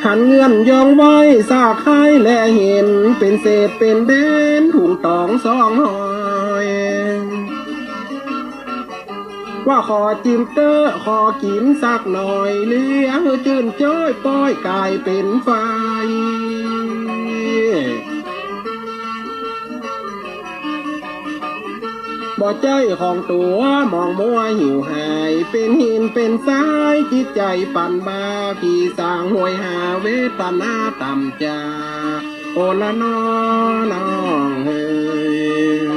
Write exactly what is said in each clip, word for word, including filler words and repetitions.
หันเงินยองไว้สากไข่และเห็น เป๋นเศษเป๋นเหรียญถุงต๋องสองฮ้อย ว่าขอจิมเต๊อะ ขอกิ๋นสักหน่อย เลี้ยงหื้อจื้นจ้อย ป้อยก๋ายเป๋นไฟ บ่ใจ้ของตั๋ว หมองมัวหิวหาย เป๋นหินเป๋นทราย จิตใจ๋ปั่นบ่า ผีสางหวยหา เวทนาต่ำจา โอละน้อน้องเอ๋ย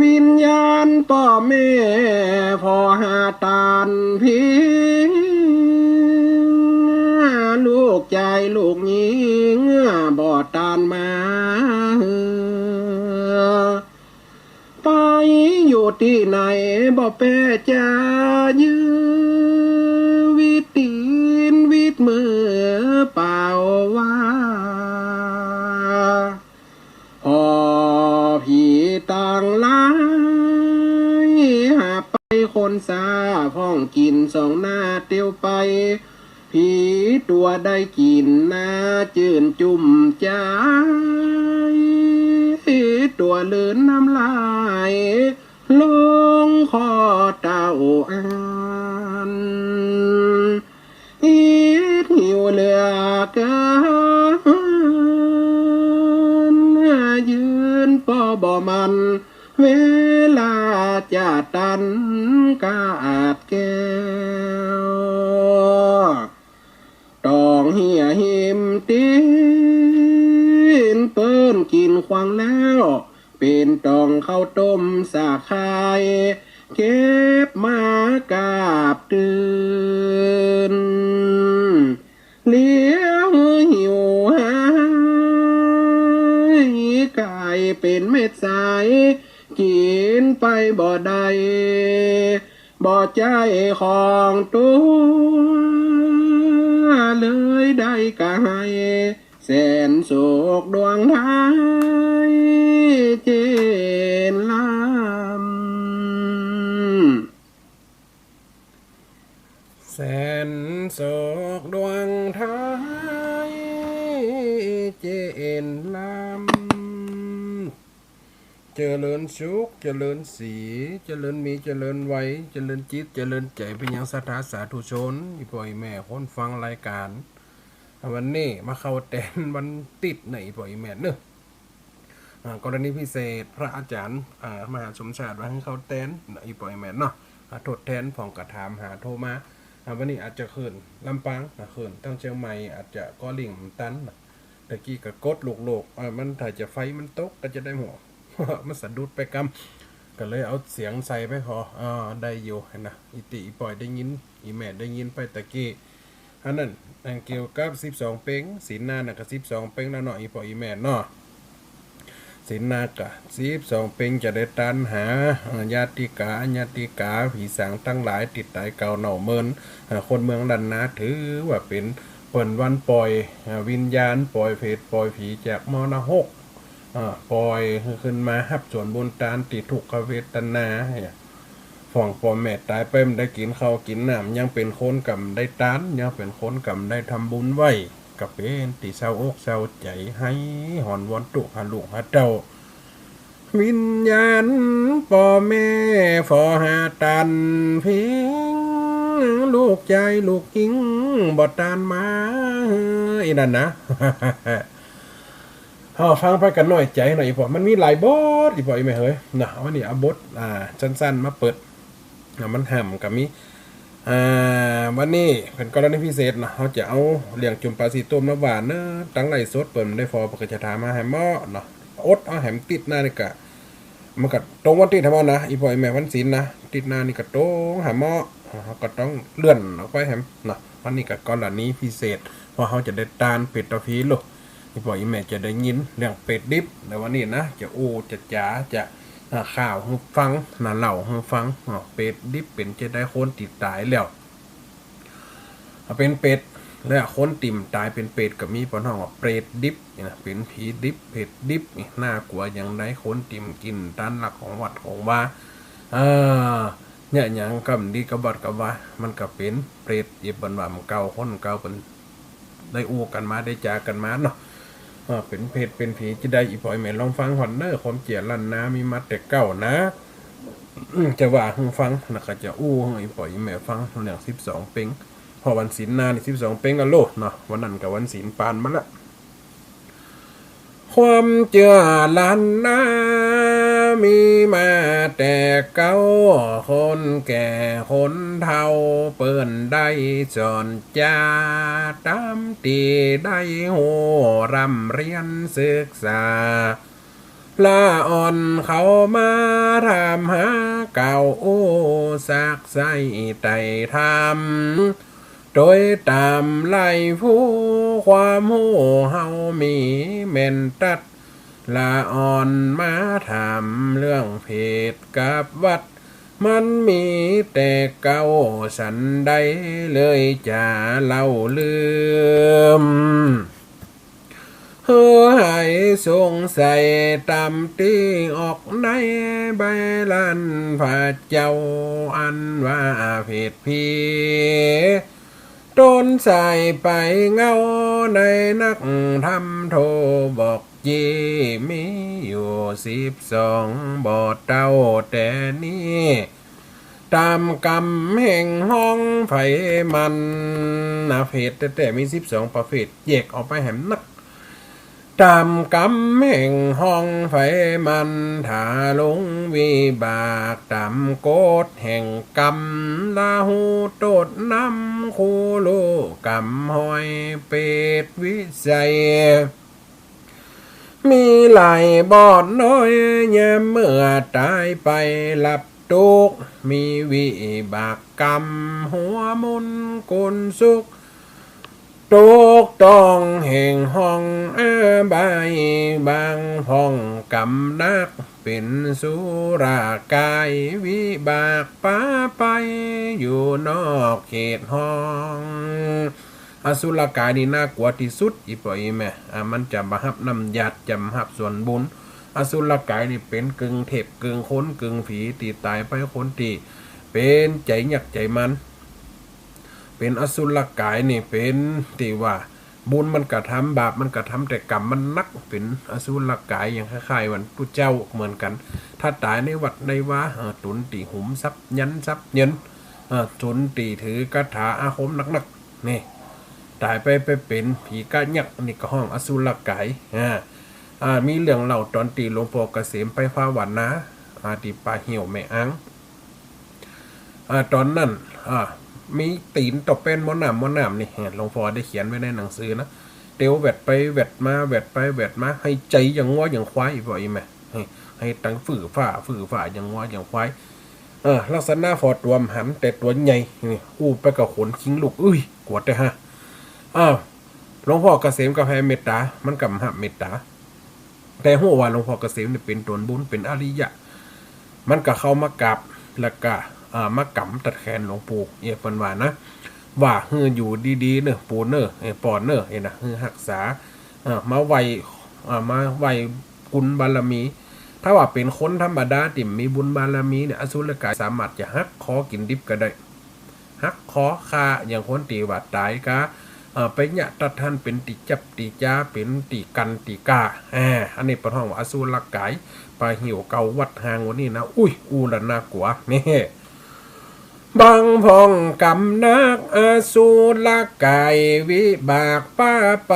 วิญญาณป้อแม่ผ่อหาต้านผิง ลูกจายลูกญิงบ่ต้านมา ไปอยู่ตี้ไหนบ่แปจะยื้อ วิดตี๋นวิดมือเปล่าว่า ผ่อผีตังหลายหาไปคนสาพ่องกิ๋นสองหน้าเตียวไป ผีตั๋วได้กิ๋นนาจื้นจุ่มใจ๋ ตั๋วเลินน้ำลายลงคอเต้าอัน อิดหิวเหลือเกิน ยืนป้อบ่มัน เวลาจะตันกาดแก้ว ต้องเหี่ยหิมตี๋น เปิ้นกิ๋นขว้างแล้ว เป๋นต้องข้าวต้มสาไข่ เก็บมากราบตื่น เลี้ยวหิวหายก๋ายเป๋นเม็ดใส กิ๋นไปบ่ได้ บ่ใจ้ของตั๋ว เลยได้กาไห้ แสนโศกดวงไท้เจนลำ แสนโศกดวงไท้เจนลำ เจริญสุข เจริญศรี เจริญมี เจริญไว เจริญจิต เจริญใจ๋ ไปยังศรัทธาสาธุชน อี่ป้ออี่แม่คนฟังรายก๋าน วันนี้มาเข้าแตนวันติ๊ดนะ อี่ป้ออี่แม่เนาะ อ่า กรณีพิเศษพระอาจ๋ารย์ อ่า มหาสมชาติว่าหื้อเข้าแตนนะ อี่ป้ออี่แม่เนาะ อ่า โต้ษแตนพ่องกระถามหาโทรมา อ่า วันนี้อาจจะขึ้นลำปางนะ ขึ้นตางเจียงใหม่อาจจะก็ลิงก์บ่ตันนะ ตะกี้ก็กดลูกๆ อ่า มันถ้าจะไฟมันตกก็จะได้หัว มันสะดุดไปกำ ก็เลยเอาเสียงใส่ไปพอ อ่า ได้อยู่นะ อี่ตี้อี่ป้อยได้ยิน อี่แม่ได้ยินไปตะกี้ อันนั้น อันเกี่ยวกับสิบสองเป็ง ศีลหน้าน่ะก็สิบสองเป็งแล้วเนาะ อี่ป้ออี่แม่เนาะ ศีลหน้าก็สิบสองเป็งจะได้ตันหา เอ่อ ญาติกา อาญาติกา ผีสางตังหลาย ตี้ต๋ายเก่าเน่าเมิน เอ่อ คนเมืองล้านนาถือว่าเป๋น เปิ้นวันป่อย เอ่อ วิญญาณ ป่อยเปรต ป่อยผีจากมรณะหก เอ่อ ป่อยหื้อขึ้นมาฮับส่วนบุญตานตี้ทุกขเวทนา เนี่ย พ่องป้อแม่ต๋ายไปบ่ได้กิ๋นข้าวกิ๋นน้ำ ยังเป๋นคนก่ำได้ตาน ยังเป๋นคนก่ำได้ทำบุญไว้ ก็เป๋นตี้เศร้าอกเศร้าใจ๋ ไห้หอนวอนตุ๊กหาลูกหาเต้า วิญญาณป้อแม่ฝ่อหาต้านผิง ลูกจายลูกญิงบ่ต้านมา อี้นั่นนะ เฮาฟังไปก็น้อยใจ๋หน่อย อี่ป้อ มันมีหลายบท อี่ป้ออี่แม่เฮ้ย นะ วันนี้เอาบท อ่า สั้นๆ มาเปิด อ่า มันห้ำก็มี อ่า วันนี้เป๋นกรณีพิเศษนะ เฮาจะเอาเรื่องจุ่มปลาสีต้มน้ำหวานเนาะ ตังไลฟ์สดเปิ้นได้ฟอ เปิ้นก็จะถามมาแหมเนาะ อดเอาแหมติ๊ดหน้านี่กะ มันก็ตรงวันติ๊ดแหมนะ อี่ป้ออี่แม่วันศีลนะ ติ๊ดหน้านี่ก็ตรงแหมเนาะ เฮาก็ต้องเลื่อนออกไปแหมเนาะ วันนี้ก็กรณีพิเศษ เพราะเฮาจะได้ตานเปตต่อผีลูก อี่ป้ออี่แม่จะได้ยินเรื่องเปตดิบในวันนี้นะ จะอู้จะจ๋า จะ อ่า ข่าวหื้อฟังนะ เล่าหื้อฟังเนาะ เปตดิบเป๋นจะใด คนตี้ต๋ายแล้ว อ่า เป๋นเปต และคนตี้บ่ต๋ายเป๋นเปตก็มี เปิ้นฮ้องว่าเปตดิบนี่นะ เป๋นผีดิบ เปตดิบนี่ น่ากลัวอย่างใด คนตี้บ่กิ๋นตานลักของวัดของวา เออ เนี่ยหยังก็บ่ดีกะบัดกะวา มันก็เป๋นเปรต เปิ้นว่า เมื่อเก่าคนเก่าเปิ้นได้อู้กั๋นมา ได้จ๋ากั๋นมาเนาะ เออ เป๋นเปรตเป๋นผีจะใด อีป้ออีแม่ลองฟังก่อนเน่อ ความเจื้อล้านนามีมาแต่เก่านะ จะว่าหื้อฟัง แล้วก็จะอู้หื้ออีป้ออีแม่ฟังเรื่องสิบสองเป็ง เพราะวันศีลหน้านี่สิบสองเป็งอะโลเนาะ วันนั้นก็วันศีลปานมาละ ความเจื้อล้านนามีมาแต่เก่า คนแก่คนเฒ่าเปิ้นได้สอนจา ต๋ามตี้ได้ฮู้ร่ำเฮียนศึกษา ละอ่อนเขามาถามหา กล่าวอู้ซักไซ้ไต่ถาม โดยต๋ามไหล่ผู้ความฮู้เฮามีแม่นตั๊ด ละอ่อนมาถามเรื่องเพศกับวัตร มันมีแต่เก่า สันใดเลยจะเล่าลืม หื้อหายสงสัย ต๋ามตี้ออกในใบลานพระเจ้า อันว่าเพศผี ต้นสายไปเงาในนักธรรมโทบอก ตี้มีอยู่สิบสองบ่อเต้า แต่นี้ต๋ามกำแห่งห้องไผมันนะ เพศแต๊ๆ มีสิบสองประเภท แยกออกไปแหมนัก ต๋ามกำแห่งห้องไผมัน ถ้าลงวิบากต๋ามกฎแห่งกำ ละฮู้โต้ษนำ คู่ฮู้กำห้อยเปรตวิสัย มีหลายบ่อน้อย ยามเมื่อต๋ายไปหลับตุ๊กข์ มีวิบากกำหัวมุนกุนสุข ตกต้องแห่งห้องอบาย บางพ่องกำนักเป๋นสุรกาย วิบากปาไปอยู่นอกเขตห้อง อสุรกายนี่น่ากลัวตี้สุด อีป้ออีแม่ อ่า มันจะบ่ฮับน้ำหยาด จะบ่ฮับส่วนบุญ อสุรกายนี่เป๋นกึ่งเทพ กึ่งคน กึ่งผี ตี้ต๋ายไปคนตี้เป๋นใจ๋ยักษ์ใจ๋มัน เป๋นอสุรกายนี่เป๋นตี้ว่าบุญมันก็ทำ บาปมันก็ทำ แต่กำมันหนัก เป๋นอสุรกาย อย่างคล้ายๆ ว่าปุ้นเจ้าเหมือนกั๋น ถ้าต๋ายในวัดในวา เออ ต๋นตี้หุมสับยันสับเยิน เออ ต๋นตี้ถือคาถาอาคมหนักๆ นี่ ต๋ายไป ไปเป๋นผีกะยักษ์ นี่ก็ฮ้องอสุรกาย อ่า อ่า มีเรื่องเล่าต๋อนตี้หลวงป้อเกษมไปภาวนา อ่า ตี้ป่าเหี่ยวแม่อาง อ่า ต๋อนนั้น อ่า มีตี๋นต่อแป้นหม้อน้ำ หม้อน้ำนี่ หลวงป้อได้เขียนไว้ในหนังสือนะ เตียวแหวดไปแหวดมา แหวดไปแหวดมา หื้อใจ๋อย่างงัวอย่างควาย ป้ออีแม่ หื้อ หื้อตังฟื่อฟ้า ฟื่อฟ้า อย่างงัวอย่างควาย เออ ลักษณะผ่อตั๋วบ่หัน แต่ตั๋วใหญ่ นี่ อู้ไปก็ขนคิงลุก อึ้ย กลัวแต๊ฮะ อ้าว หลวงป้อเกษมก็แผ่เมตต๋า มันก็บ่ฮับเมตต๋า แต่ฮู้ว่าหลวงป้อเกษมนี่เป๋นต๋นบุญ เป๋นอริยะ มันก็เข้ามากราบ แล้วก็ อ่า มากำตัดแขนหลวงปู่ เอียะ เปิ้นว่านะ ว่าหื้ออยู่ดีๆ เน่อปู่เน่อ เอ้ย ป้อเน่อ เอ้ยนะ หื้อฮักษา อ่า มาไหว้ อ่า มาไหว้กุณบารมี ถ้าว่าเป๋นคนธรรมดาตี้บ่มีบุญบารมีเนี่ย อสุรกายสามารถจะหักคอกิ๋นดิบก็ได้ หักคอฆ่า อย่างคนตี้ว่าต๋ายกา เอ่อ ไปเยียะตั๊ดหั้น เป๋นตี้จับตี้จ๋า เป๋นตี้กั๋นตี้ก้า อ่า อันนี้เปิ้นฮ้องว่าอสุรกาย ป่าเหี่ยวเก่าวัดฮ้างวันนี้นะ อุ๊ย อู้ละน่ากลัว นี่ บางพ่องกำนักอสุรกาย วิบากปาไป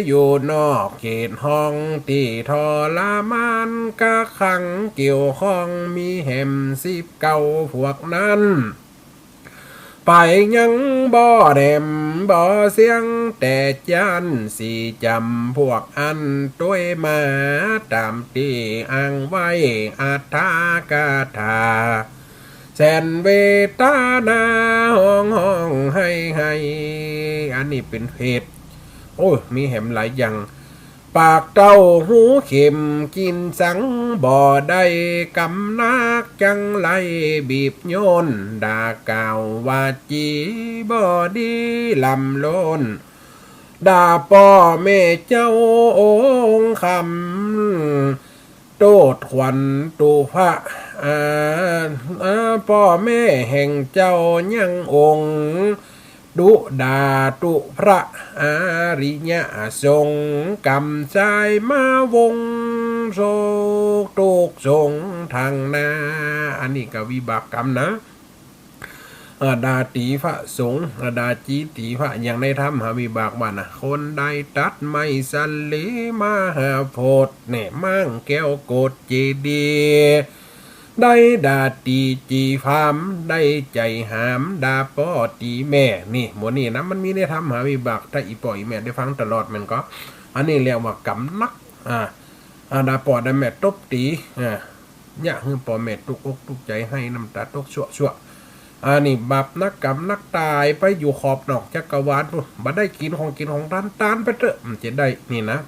อยู่นอกเขตห้อง ตี้ทรมานกักขังเกี่ยวข้อง มีแหมสิบเก้าพวกนั้น ไปยังบ่แหลมบ่เสียง แต่จั้นสี่จ๋ำพวกอั้น ตวยมาต๋ามตี้อ้างไว้อัตถกถา แสนเวทนาฮ้องฮ้องไห้ไห้ อันนี้เป๋นเพศ โอ้ย มีแหมหลายอย่าง ปากเต้าหูเข็มกิ๋นสังบ่ได้ กำนักจังไรบีบโยน ด่ากล่าววาจีบ่ดีล้ำล้น ด่าป้อแม่เจ้าองค์คำ โต้ษขวัญตุพะ อา อา ป้อแม่แห่งเจ้ายังองค์ ดุดาตุ๊พระอริยสงฆ์ ก๋ำสายมาวง โศกตุ๊กข์สงฆ์ตังนา อันนี้ก็วิบากกรรมนะ อา ด่าตี๋พระสงฆ์ อา ด่าจี๋ตี๋พระ อย่างในธรรมหวิบากว่านะ คนได้ตัดไม้สาลีมหาโพธิ์ แหน่ ม้างแก้วโกศเจดีย์ ได้ด่าตี๋จี๋พราหมณ์ ได้ใจ๋หามด่าป้อตี๋แม่ นี่ หมวดนี้นะ มันมีในธรรมหวิบาก ถ้าอี่ป้ออี่แม่ได้ฟังตลอดมันก็ อันนี้เรียกว่ากรรมหนัก อา อา ด่าป้อด่าแม่ตบตี๋ อา เยียะหื้อป้อแม่ตุ๊กอกตุ๊กใจ๋ ไห้น้ำต๋าตกซั่วๆ อันนี้บาปหนักกรรมหนัก ต๋ายไปอยู่ขอบนอกจักรวาลปู๊น บ่ได้กิ๋นของกิ๋นของตาน ตานไปเต๊อะ มันจะได้นี่นะ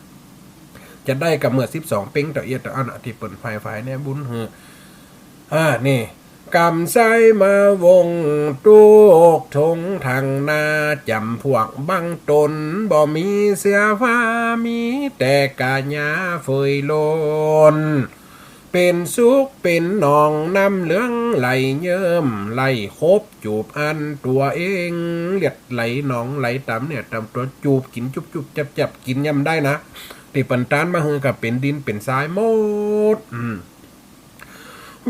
จะได้ก็เมื่อสิบสองเป็งตะเอียดตะอั้นน่ะ ตี้เปิ้นใฝ่ใฝ่แหน่บุญหื้อ อา นี่ ก๋ำสายมาวง ตุ๊กข์สงฆ์ตังนา จ๋ำพวกบังต๋น บ่มีเสียฟ้า มีแต่ก๋าหญ้าเฟยโลน เป๋นสุขเป๋นหนอง น้ำเหลืองไหลเยิ้ม ไหลขบจูบอันตั๋วเอง เลือดไหลหนองไหลต๋ามเนื้อต๋ามตั๋ว จูบกิ๋นจุบๆ จับๆ กิ๋นย่ำได้นะ ตี้เปิ้นตานมาหื้อก็เป๋นดินเป๋นทรายหมด อืม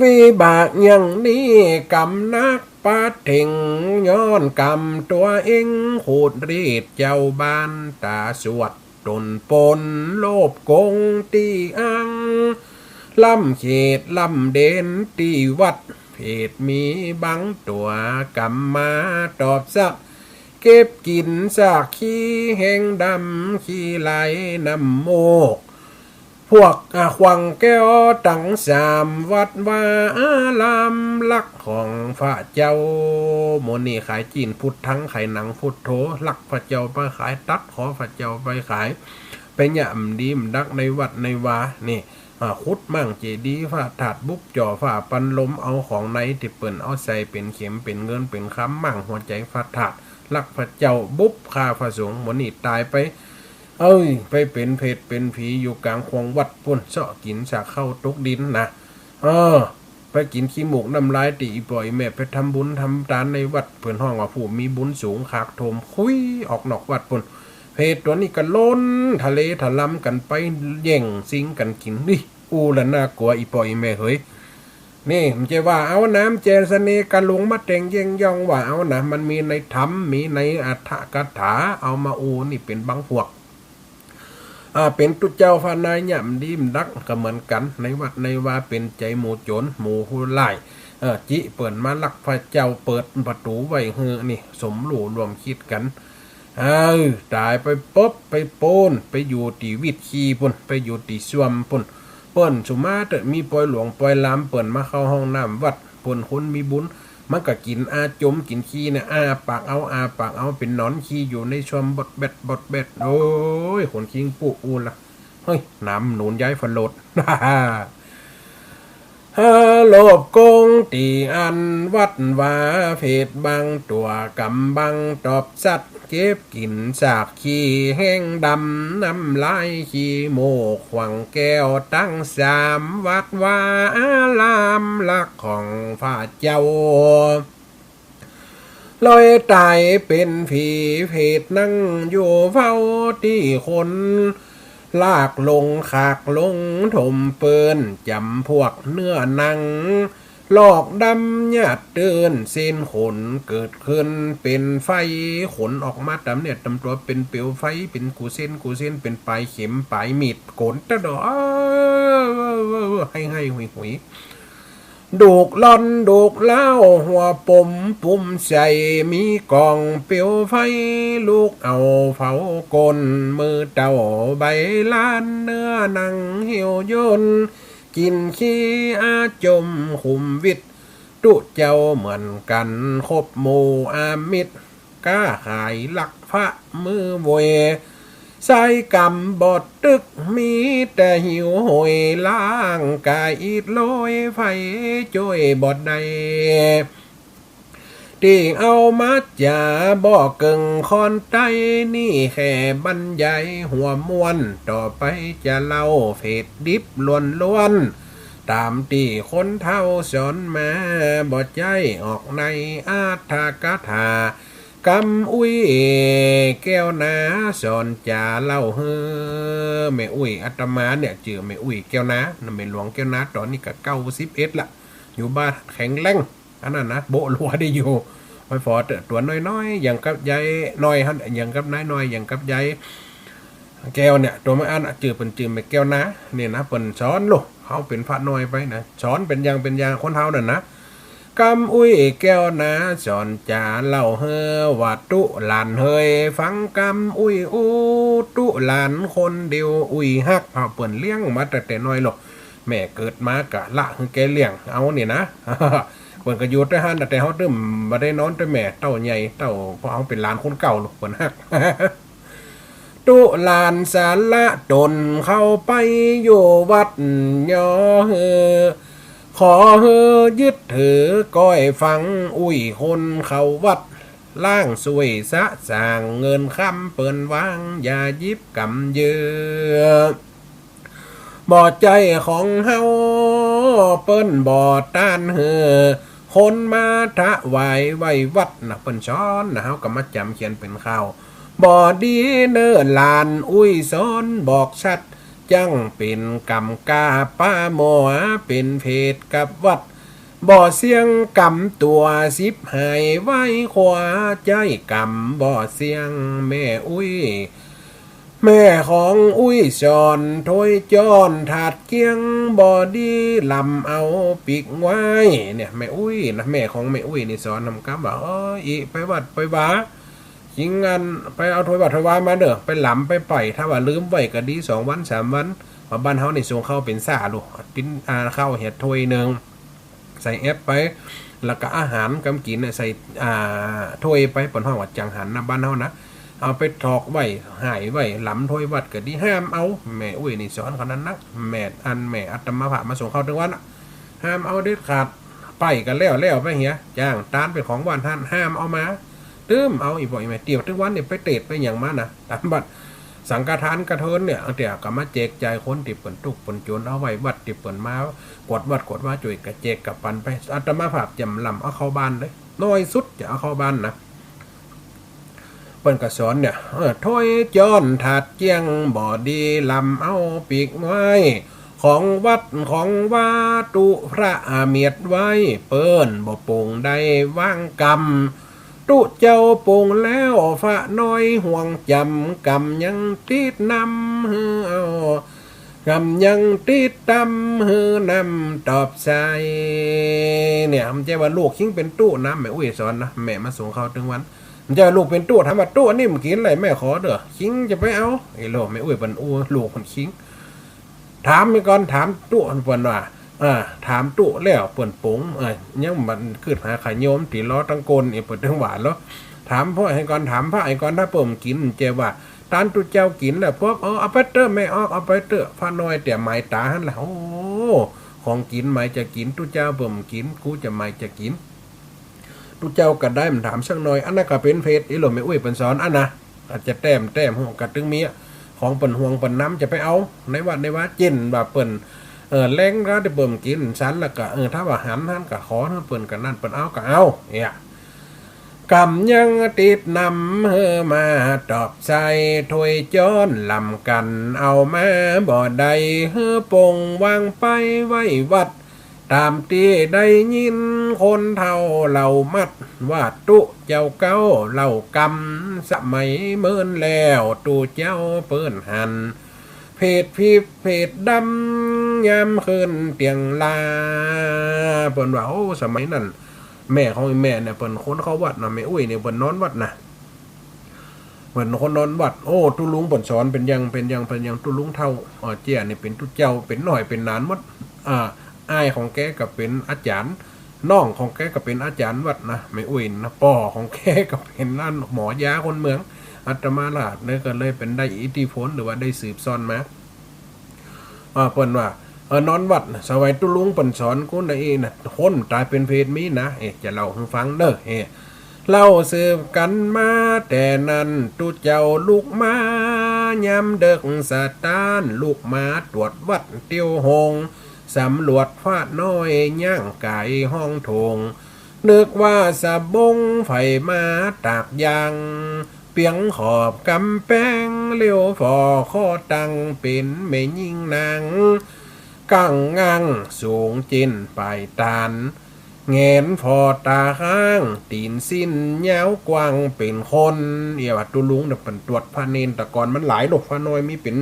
วิบากอย่างนี้กรรมหนักปาเต็ง ย้อนกรรมตั๋วเอง ขูดรีดเจ้าบ้านต๋าสวด ต๋นปนโลภโกงตี้อัง ล้ำเขตล้ำแดนตี้วัด เพศมีบางตั๋ว กรรมมาตอบสัตย์ เก็บกิ๋นซากขี้แห้งดำ ขี้ไหลน้ำมูก พวก อา ขวังแก้วตังสาม วัดวาอาราม ลักของพระเจ้า หมวดนี้ขายจีน พุทธัง ขายหนัง พุทโธ ลักพระเจ้าไปขาย ตัดขอพระเจ้าไปขาย ไปเยียะบ่ดีบ่ดักในวัดในวา นี่ อา ขุดม้างเจดีย์พระธาตุ บุบจ่อฝาปันลม เอาของในตี้เปิ้นเอาใส่เป๋นเข็มเป๋นเงินเป๋นคำ ม้างหัวใจ๋พระธาตุ ลักพระเจ้า บุบฆ่าพระสงฆ์ หมวดนี้ต๋ายไป เอ้ย ไปเป๋นเปรตเป๋นผีอยู่ก๋างขวงวัดปู๊น เซาะกิ๋นซากข้าวตกดินนะ เออ ไปกิ๋นขี้มูกน้ำลายตี้อี่ป้ออี่แม่ไปทำบุญทำตานในวัด เปิ้นฮ้องว่าผู้มีบุญสูง ขากโถมคุยออกนอกวัดปู๊น เปรตตั๋วนี้ก็ล่นทะเลทะลำกั๋นไป แย่งซิงกั๋นกิ๋น นี่ อู้ละน่ากลัวอี่ป้ออี่แม่เหย นี่ บ่ใจ้ว่าเอาน้ำแจเสน่ห์กะหลงมาแต่งแย่งย่องว่าเอานะ มันมีในธรรม มีในอัตถกถา เอามาอู้นี่เป๋นบางพวก อา เป๋นตุ๊เจ้าฟ้านายเยียะบ่ดีบ่ดักก็เหมือนกั๋น ในวัดในวาเป๋นใจ๋หมู่โจ๋รหมู่ผู้ร้าย เออ จิเปิ้นมาลักพระเจ้า เปิดประตู๋ไว้หื้อ นี่ สมรู้ร่วมคิดกั๋น เออ ต๋ายไปปุ๊บไปปู๊น ไปอยู่ตี้วิทย์ขี้ปู๊น ไปอยู่ตี้ส้วมปู๊น เปิ้นสุมาเต๊อะ มีปอยหลวงปอยหลาม เปิ้นมาเข้าห้องน้ำวัด เปิ้นคนมีบุญ มันก็กิ๋นอาจมกิ๋นขี้เนี่ย อ้าปากเอา อ้าปากเอา เป๋นหนอนขี้อยู่ในส้วมบดแบดบดแบด โอ้ย ขนคิงปูอู้ละ เฮ้ย หนามหนุนย้ายฟะโลด ฮาโลภโกงตี้อันวัดวา เพศบางตั๋วกรรมบางตอบสัตย์ เก็บกิ๋นซากขี้แห้งดำ น้ำลายขี้มูก ขวังแก้วตังสาม วัดวาอาราม ลักของพระเจ้า ลอยต๋ายเป๋นผี เพศนั่งอยู่เฝ้าตี้คน ลากลงขากลงถมเปิ้น จ๋ำพวกเนื้อหนัง ลอกดำหยาดเตื้อน เส้นขนเกิดขึ้นเป๋นไฟ ขนออกมาต๋ามเนื้อต๋ามตั๋วเป๋นเปลวไฟ เป๋นกู้เส้นกู้เส้น เป๋นป๋ายเข็มป๋ายมีด โก๋นตะดอ ไห้ไห้หุยหุย ดูกล่อนดูกล้าวหัวปมปุ้มใส มีก๋องเปลวไฟลุกเอาเผาก้น มือเต้าใบลาน เนื้อหนังเหี่ยวย่น กิ๋นขี้อาจมขุมวิทย์ ตุ๊เจ้าเหมือนกั๋น คบหมู่อามิตร ก๊าขายลักพระมือโวย สายกรรมบอดตึก มีแต่หิวโหย ร่างก๋ายอิดโรย ใผจ้วยบอดได้ ตี้เอามาจ๋าบ่เกิ่งคอนไต้ นี่แค่บรรยายหัวม่วน ต่อไปจะเล่าเพศดิบล้วนๆ ต๋ามตี้คนเฒ่าสอนมา บ่ใจ้ออกในอัตถกถา กำอุ้ยแก้วนา สอนจ๋าเล่าหื้อ แม่อุ้ย อาตมาเนี่ยจื้อแม่อุ้ยแก้วนา แม่หลวงแก้วนา ต๋อนนี้ก็เก้าสิบเอ็ดละ อยู่บ้านแข็งแรง อันนั้นนะ โบ๊ะหลัวดีอยู่ ไปฝอเต๊อะ ตั๋วน้อยๆ อย่างกับยายน้อยหั้น อย่างกับนายน้อย อย่างกับยายแก้วเนี่ย ตั๋วแม่อั้นน่ะ จื้อเปิ้นจื้อแม่แก้วนา นี่นะ เปิ้นสอนลูก เฮาเป๋นพระน้อยไปนะ สอนเป๋นอย่างเป๋นอย่างคนเฒ่านั่นนะ กำอุ้ยแก้วนา สอนจ๋าเล่าหื้อว่า ตุ๊หลานเหย ฟังกำอุ้ยอู้ ตุ๊หลานคนเดียวอุ้ยฮัก เฮาเปิ้นเลี้ยงมาตั้งแต่น้อยลูก แม่เกิดมาก็ละหื้อแกเลี้ยงเอานี่นะ เปิ้นก็อยู่แต่หั้น แต่เฮาตึ้มบ่ได้นอนแต่แม่ เต้าใหญ่ เต้า เพราะเฮาเป๋นหลานคนเก่าลูก เปิ้นฮัก ตุ๊หลานสละต๋นเข้าไปอยู่วัด ยอหื้อ ขอหื้อยึดถือก้อยฟัง อุ้ยคนเข้าวัด ล้างสวยสะสาง เงินคำเปิ้นวาง อย่าหยิบกำเยื่อ บ่ใจ้ของเฮา เปิ้นบ่ต้านหื้อ คนมาถวายไหว้วัดนะ เปิ้นสอนนะ เฮาก็มาจ๋ำเขียนเป๋นข่าว บ่ดีเน่อหลาน อุ้ยสอนบอกชัด จั้งเป๋นกำก้าป้ามัว เป๋นเผตกับวัด บ่เสี้ยงกำตั๋วสิบหาย ไหว้ขวาใจ้กำบ่เสี้ยง แม่อุ้ย แม่ของอุ้ยสอน ถ้วยจ๊อนถาดเกี้ยง บ่ดีลำเอาปิ๊กไว้ เนี่ย แม่อุ้ยนะ แม่ของแม่อุ้ยนี่สอนนำกำว่า เอ้ย อิไปวัดไปวา ขิงอัน ไปเอาถ้วยวัดถ้วยวามาเน่อ ไปลำไปไป ถ้าว่าลืมไว้ก็ดี สองวันสามวัน ว่าบ้านเฮานี่ส่งข้าวเป๋นซ่าลูก กิ๋น อ่า ข้าวเหียถ้วยนึ่ง ใส่แอปไป แล้วก็อาหารกำกิ๋นน่ะใส่ อ่า ถ้วยไป เปิ้นฮ้องว่าจังหันนะ บ้านเฮานะ เอาไปถอกไว้ หายไว้ ลำถ้วยวัดก็ดี ห้ามเอา แม่อุ้ยนี่สอนขนาดนัก แม่อั้น แม่อาตมาภาพมาส่งข้าวตึงวันน่ะ ห้ามเอาเด็ดขาด ไปก็แล้วแล้วไปเหีย จ้างตานเป๋นของวัดหั้น ห้ามเอามา ตึ้มเอา อี่ป้ออี่แม่ เตียวตึงวันนี่ไปเตศไปหยังมานะ ต๋ามบัดสังฆทานกระเทินเนี่ย เตียวก็มาแจกจ่ายคนตี้เปิ้นตุ๊กข์เปิ้นจ๋น เอาไหว้วัดตี้เปิ้นมากวาดวัดกวาดวา จ้วยกระแจกกระปันไป อาตมาภาพจะบ่ลำเอาเข้าบ้านเลย น้อยสุดจะเอาเข้าบ้านนะ เปิ้นก็สอนเนี่ย เออ ถ้วยจ๊อนถาดเกี้ยง บ่ดีลำเอาปิ๊กไว้ ของวัดของวา ตุ๊พระอาเมียดไว้ เปิ้นบ่ปงได้วางกำ ตุ๊เจ้าปงแล้วฝะน้อยห่วงจ๋ำ กำยังติดนำหื้อเอา กำยังติดตำหื้อนำตอบใส่ เนี่ย บ่ใจ้ว่าลูกคิงเป๋นตุ๊นะ แม่อุ้ยสอนนะ แม่มาส่งข้าวตึงวัน บ่ใจ้ว่าลูกเป๋นตุ๊ ถามว่าตุ๊อันนี้บ่กิ๋นเลย แม่ขอเน่อ คิงจะไปเอา ไอ้โลก แม่อุ้ยเปิ้นอู้ลูกเปิ้นคิง ถามไปก่อน ถามตุ๊เปิ้นว่า อ่า ถามตุ๊แล้วเปิ้นปง เอ้ย ยังบ่กึ๊ดหาขะโยมตี้ล้อตังก้น เอ้ย เปิ้นตึงว่าลอ ถามพระให้ก่อน ถามพระให้ก่อน ถ้าเปิ้นบ่กิ๋น บ่ใจ้ว่า ตานตุ๊เจ้ากิ๋นแล้ว พวก เออ เอาไปเต๊อะแม่ออก เอาไปเต๊อะ พระน้อยเตียวหมายต๋าหั้นแหละ โอ้ ของกิ๋นหมายจะกิ๋น ตุ๊เจ้าเปิ้นบ่กิ๋น กูจะหมายจะกิ๋น ตุ๊เจ้าก็ได้บ่ถามสักหน่อย อันนั้นก็เป๋นเผต ไอ้โลก แม่อุ้ยเปิ้นสอนอันนะ อาจจะแต้มแต้มหัวกะตึงมีอะ ของเปิ้นห่วงเปิ้นนำจะไปเอา ในวัดในวา เจ้นว่าเปิ้น เออ แลงแล้วตี้เปิ้นบ่กิ๋น สันแล้วก็ เออ ถ้าว่าหันหั้นก็ขอหื้อเปิ้น กะนั้นเปิ้นเอาก็เอา เนี่ย กำยังติดนำหื้อมาตอบใส่ ถ้วยจ๊อนลำกั๋นเอามาบ่ได้ หื้อปงวางไปไหว้วัด ต๋ามตี้ได้ยินคนเฒ่าเล่ามัด ว่าตุ๊เจ้าเก่าเล่ากำ สมัยเมินแล้วตุ๊เจ้าเปิ้นหัน เผตผีเผตดำ ยามคืนเตียงลา เปิ้นว่า โอ้ สมัยนั้น แม่ของอีแม่เนี่ย เปิ้นคนเข้าวัดนะ แม่อุ้ยเนี่ย เปิ้นนอนวัดนะ เปิ้นคนนอนวัด โอ้ ตุ๊ลุงเปิ้นสอนเป๋นอย่าง เป๋นอย่าง เป๋นอย่าง ตุ๊ลุงเฒ่า เอ่อ เจียนี่เป๋นตุ๊เจ้า เป๋นน้อย เป๋นหนานหมด อ่า อ้ายของแกก็เป๋นอาจ๋ารย์ น้องของแกก็เป๋นอาจ๋ารย์วัดนะ แม่อุ้ยนะ ป้อของแกก็เป๋นอันหมอยาคนเมือง อาตมาราชเนี่ยก็เลยเป๋นได้อิทธิพล หรือว่าได้สืบซ่อนมา อ่า เปิ้นว่า เออ นอนวัดนะ สมัยตุ๊ลุงเปิ้นสอนกูนะ เอ้นะ คนต๋ายเป๋นเผตมีนะ เอ้ จะเล่าหื้อฟังเน่อ เอ้ เล่าสืบกั๋นมาแต่นั้น ตุ๊เจ้าลุกมา ยามเดิ็กสะตาน ลุกมาตรวจวัดเตียวโฮง สำรวจฟ้าน้อยย่างก๋ายห้องโถง นึกว่าสะบงใฝ่มาตากยาง เปียงขอบก๋ำแปง เลี้ยวฝ่อข้อตัง เป๋นแม่ญิงนาง ก้างง่างสูงเจ๋นป๋ายต๋าน แหงนฝ่อต๋าข้าง ตี๋นซิ้นยาวกว้างเป๋นคน เอียว่าตุ๊ลุงเนี่ยเปิ้นตรวจพระเณรแต่ก่อนมันหลายโลก พระน้อยมีเป๋น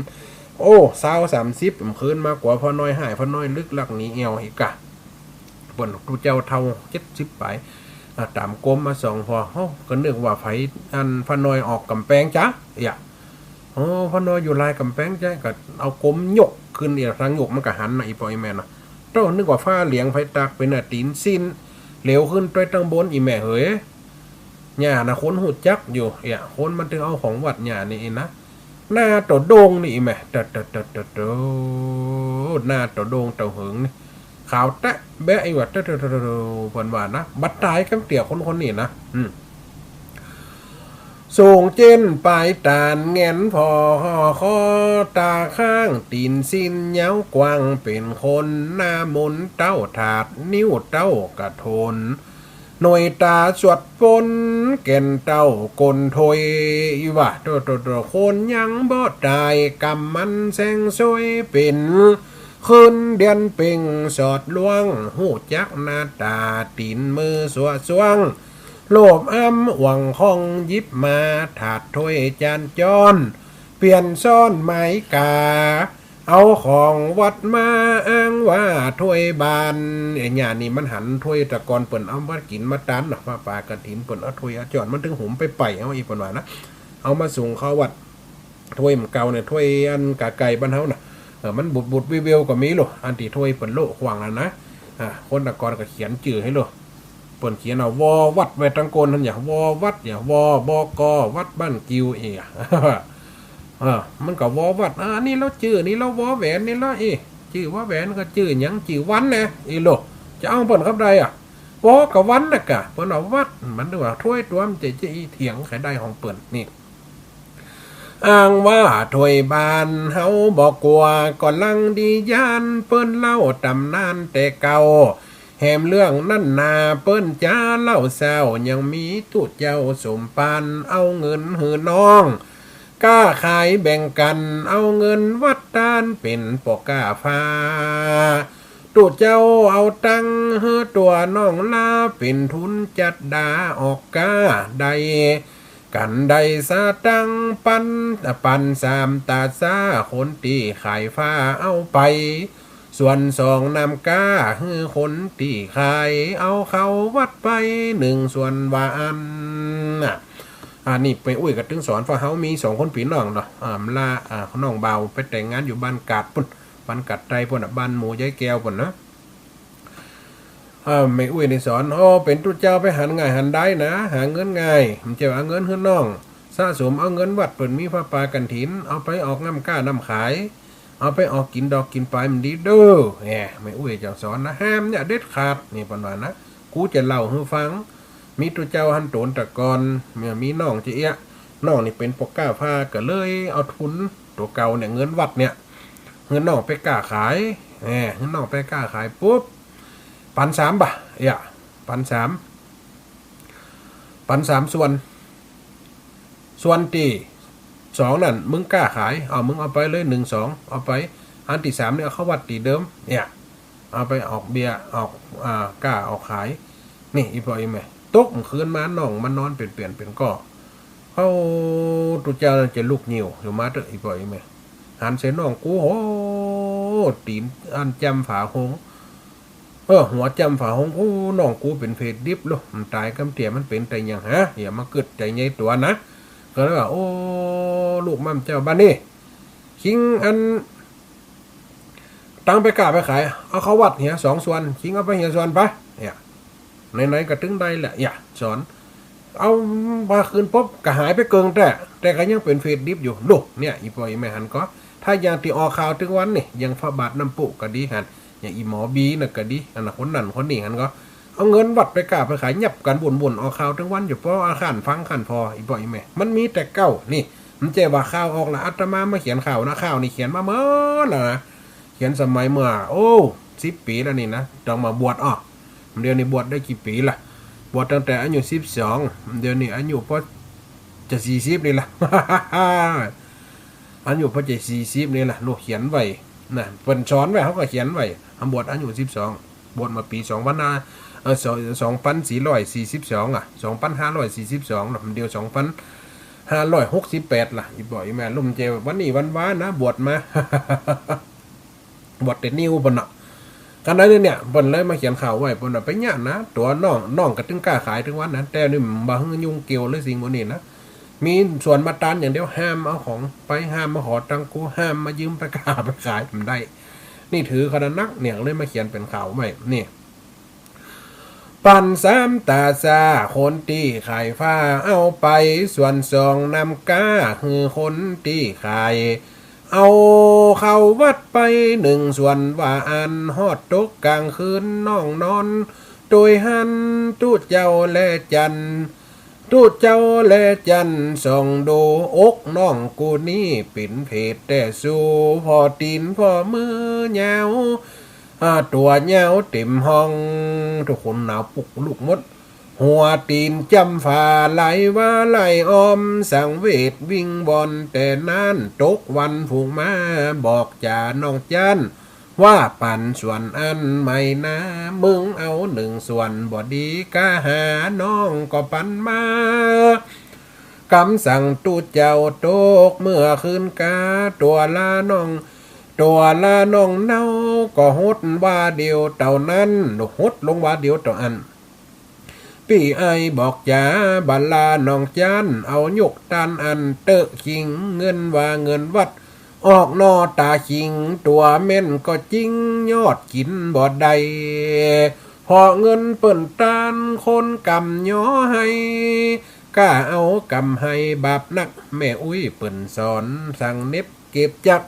โอ้ ซาวสามสิบ เมื่อคืนมากว่าพระน้อยห้าย พระน้อยลึกลักหนีแอ่วอีกกะ เปิ้นตุ๊เจ้าเฒ่าเจ็ดสิบป๋าย อ่า ต๋ามกรมมาส่องผ่อ เฮาก็นึกว่าใผ อันพระน้อยออกก๋ำแปงจ๊ะ เอีย โอ้ พระน้อยอยู่ลายก๋ำแปงจ๊ะ ก็เอากรมยกขึ้น เอีย ตางยกมันก็หันนะ อี่ป้ออี่แม่นะ เต้านึกว่าฟ้าเหลียงใผตากเป๋นน่ะตี๋นซิ้น เหลียวขึ้นไปตางบน อี่แม่เหย เนี่ยนะ คนฮู้จักอยู่ เอีย คนมันตึงเอาของวัดเนี่ยนี่นะ หน้าเต้าโด่งนี่อี่แม่ เต้า เต้า เต้า เต้า เต้า หน้าเต้าโด่งเต้าเหิงนี่ ขาวแต๊ะแบ๊ะอี่ว่า เต้า เต้า เต้า เต้า เปิ้นว่านะ บัดต๋ายกำเตี้ยคนคนนี้นะ อืม สูงเจ๋นป๋ายต๋าน แหงนฝ่อข้อต๋าข้าง ตี๋นซิ้นยาวกว้างเป๋นคน หน้ามนเต้าถาด นิ้วเต้ากระโถน หน่วยต๋าสวดปน แก่นเต้าก้นถ้วย อี่ว่า โต โต โต คนยังบ่ต๋าย กำมันแสงสวยเป๋น คืนเดือนเพ็งสอดล่วง ฮู้จักหน้าต๋า ตี๋นมือสั่วส่วง โลภอ้ำหวังของหยิบมา ถาดถ้วยจานจ้อน เปลี่ยนซ้อนหมายกา เอาของวัดมาอ้างว่าถ้วยบาน ไอ้เนี่ยนี่มันหันถ้วยแต่ก่อนเปิ้นเอามากิ๋นมาตานเนาะ ผ้าป่ากฐินเปิ้นเอาถ้วยเอาจ้อน มันตึงหุมไปไป เอาอี่เปิ้นว่านะ เอามาสุงเข้าวัด ถ้วยมันเก่าเนี่ย ถ้วยอันก๋าไก่บ้านเฮาน่ะ เออ มันบุดๆ วิวๆ ก็มีโล อันตี้ถ้วยเปิ้นโละขว้างนั่นนะ อ่า คนแต่ก่อนก็เขียนจื้อหื้อโล เปิ้นเขียนเอา วอ วัด ไว้ตางก้นหั้น อย่าง วอ วัด อย่าง วอ บก วัดบ้านกิ่ว เอีย เออ มันก็ วอ วัด อ่า นี่ลาวจื้อ นี่ลาว วอ แหวน นี่ลาว เอ๊ะ จื้อ วอ แหวน ก็จื้อหยัง จื้อวันนะ อีโล จะเอาเปิ้นกับใดอะ วอ กับวันน่ะกะ เปิ้นว่าวัด มันว่าถ้วยต๋วม จะ จะอี้เถียงใค่ได้ของเปิ้นนี่ อ้างว่าถ้วยบาน เฮาบ่กั๋ว ก็ลังดีย้าน เปิ้นเล่าต๋ำนานแต่เก่า แหมเรื่องนั้นนา เปิ้นจาเล่าเศร้า ยังมีตุ๊เจ้าสมปาน เอาเงินหื้อน้อง ก้าขายแบ่งกั๋น เอาเงินวัดตาน เป๋นป้อก้าฟ้า ตุ๊เจ้าเอาตังค์หื้อตั๋วน้องลา เป๋นทุนจัดดาออกก้า ได้กั๋นได้สตางค์ปัน ปันสามต๋าซา คนตี้ขายฟ้าเอาไป ส่วนสองนำก้า หื้อคนตี้ขาย เอาเข้าวัดไป นึ่งส่วน ว่าอั้นน่ะ อันนี้แม่อุ๊ยก็ตึงสอน เพราะเฮามีสองคนปี้น้องเนาะ อ่า ละ อ่า น้องบ่าวไปแต่งงานอยู่บ้านกาดปุ้น บ้านกาดไตรปุ้นน่ะ บ้านหมู่ยายแก้วปุ้นนะ อ่า แม่อุ๊ยนี่สอน โอ้ เป๋นตุ๊เจ้าไปหันง่ายหันได้นะ หาเงินง่าย บ่ใจ้ว่าเอาเงินหื้อน้อง สะสมเอาเงินวัด เปิ้นมีผ้าป่ากฐิน เอาไปออกน้ำก้าน้ำขาย เอาไปออกกิ๋นดอกกิ๋นป๋าย มันดีเด้อ แหม แม่อุ๊ยเจ้าสอนนะ ห้ามเนี่ยเด็ดขาด นี่เปิ้นว่านะ กูจะเล่าหื้อฟัง มีตุ๊เจ้าหั้นโตนแต่ก่อน เมื่อมีน้องจะเอี้ยะ น้องนี่เป๋นป้อก้าฟ้า ก็เลยเอาทุนตั๋วเก่าเนี่ย เงินวัดเนี่ย หื้อน้องไปก้าขาย แหม หื้อน้องไปก้าขายปุ๊บ ปันสามบ่ะ เอี้ยะ ปันสาม ปันสามส่วน ส่วนตี้สองนั่น มึงก้าขาย เอา มึงเอาไปเลย นึ่ง สอง เอาไป อันตี้สามเนี่ย เอาเข้าวัดตี้เดิม เนี่ย เอาไปออกเบี้ย ออก อ่า ก้าออกขาย นี่ อี่ป้ออี่แม่ ตกคืนมา น้องมันนอนเป๋นเปียนเป๋นก้อ เอ้า ตุ๊เจ้านั่นจะลุกงิ้วอยู่มาเต๊อะ อี่ป้ออี่แม่ หันใส่น้องกู โห ตี๋นอันจ้ำฝาโฮง เออ หัวจ้ำฝาโฮง โอ้ น้องกูเป๋นเปรตดิบโล มันต๋ายกำเตี้ย มันเป๋นแต่หยังหา อย่ามากึ๊ดใจ๋ใหญ่ตั๋วนะ ก็เลยว่า โอ้ ลูกหม่ำเจ้า บัดนี้ คิงอัน ตังค์ไปก้าไปขาย เอาเข้าวัดเหียสองส่วน คิงเอาไปเหียส่วนไป เนี่ย ไหนๆ ก็ตึงได้แหละ อย่าสอน เอามาคืนปุ๊บ ก็หายไปเกิ่งแต๊ แต่ก็ยังเป๋นเปรตดิบอยู่ โล เนี่ย อี่ป้ออี่แม่หันก็ ถ้าอย่างตี้ออกข่าวตึงวันนี่ อย่างพระบาทน้ำพุก็ดีหัน อย่างอี่หมอบีน่ะก็ดี อันน่ะ คนนั้นคนนี้หันก็ เอาเงินวัดไปก้าไปขาย ยับกั๋นวุ่นๆ ออกข่าวตึงวันอยู่ ป้ออาฆาตฟังขันพอ อี่ป้ออี่แม่ มันมีแต่เก่า นี่ บ่ใจ้ว่าข่าวออกละ อาตมามาเขียนข่าวนะ ข่าวนี่เขียนมาเมื่อแล้วนะ เขียนสมัยเมื่อ โอ้ สิบปี๋แล้วนี่นะ ต้องมาบวช อ้อ เดี๋ยวนี้บวชได้กี่ปี๋ละ บวชตั้งแต่อายุสิบสอง เดี๋ยวนี้อายุปอจะสี่สิบนี่ละ อายุปอจะสี่สิบนี่ละ โน่นเขียนไว้นะ เปิ้นสอนไว้ เฮาก็เขียนไว้ เฮาบวชอายุสิบสอง บวชมาปี๋สองพันห้า เอ่อ สอง สองพันสี่ร้อยสี่สิบสอง อ่ะ สองพันห้าร้อยสี่สิบสอง เนาะ เดี๋ยวสองพันห้าร้อยหกสิบแปดละ อีบ่าอีแม่ ลุ่มเจ วันนี้วันวานะ บวชมา บวชแต่นิวเปิ้นน่ะ ขนาดนี้เนี่ย เปิ้นเลยมาเขียนข่าวไว้ เปิ้นว่าไปเยียะนะ ตั๋วน้อง น้องก็ตึงกล้าขายตึงวันนะ แต่นี่บ่หื้อยุ่งเกี่ยวเลยสิ่งพวกนี้นะ มีสวนมาตานอย่างเดียว ห้ามเอาของไป ห้ามมาขอตังค์กู ห้ามมายืมไปกล้าไปขาย บ่ได้ นี่ถือขนาดนัก เนี่ย เลยมาเขียนเป๋นข่าวไว้ นี่ ปั๋นสามต๋าสา คนตี้ขายฟ้าเอาไป ส่วนสองนำก้า หื้อคนตี้ขาย เอาเข้าวัดไปนึ่งส่วน ว่าอั้น ฮอดตกก๋างคืนน้องนอน ตวยหันตุ๊เจ้าแลจันทร์ ตุ๊เจ้าแลจันทร์ ส่องดูอกน้องกูนี้ เป๋นเพศแต๊สู ผ่อตี๋นผ่อมือยาว อ่า ตั๋วยาวเต๋มห้อง ตุ๊กคนหนาวปุกลุกหมด หัวตี๋นจ๋ำฝา ไหลวาไหลออม สังเวชวิงวอน แต่นานตกวันฝูงมา บอกจ๋าน้องจันทร์ ว่าปั๋นส่วนอั้นไม่นา มึงเอานึ่งส่วนบ่ดีก้า หาน้องก็ปั๋นมา กำสั่งตุ๊เจ้าตกเมื่อคืนกา ตั๋วละน้อง ตั๋วละน้องเนา ก็หดวาเดียวเต้านั้น หดลงวาเดียวเต้าอั้น ปี้อ้ายบอกจ๋า บ่าลาน้องจันทร์ เอายกตานอั้นเต๊อะ ขิงเงินว่าเงินวัด ออกหน้อต๋าขิง ตั๋วแม่นก็จริง ยอดกิ๋นบ่ได้ เพราะเงินเปิ้นตาน คนกำย้อไห้ ก้าเอากำไห้ บาปนัก แม่อุ๊ยเปิ้นสอน สั่งเน็บ เก็บจัก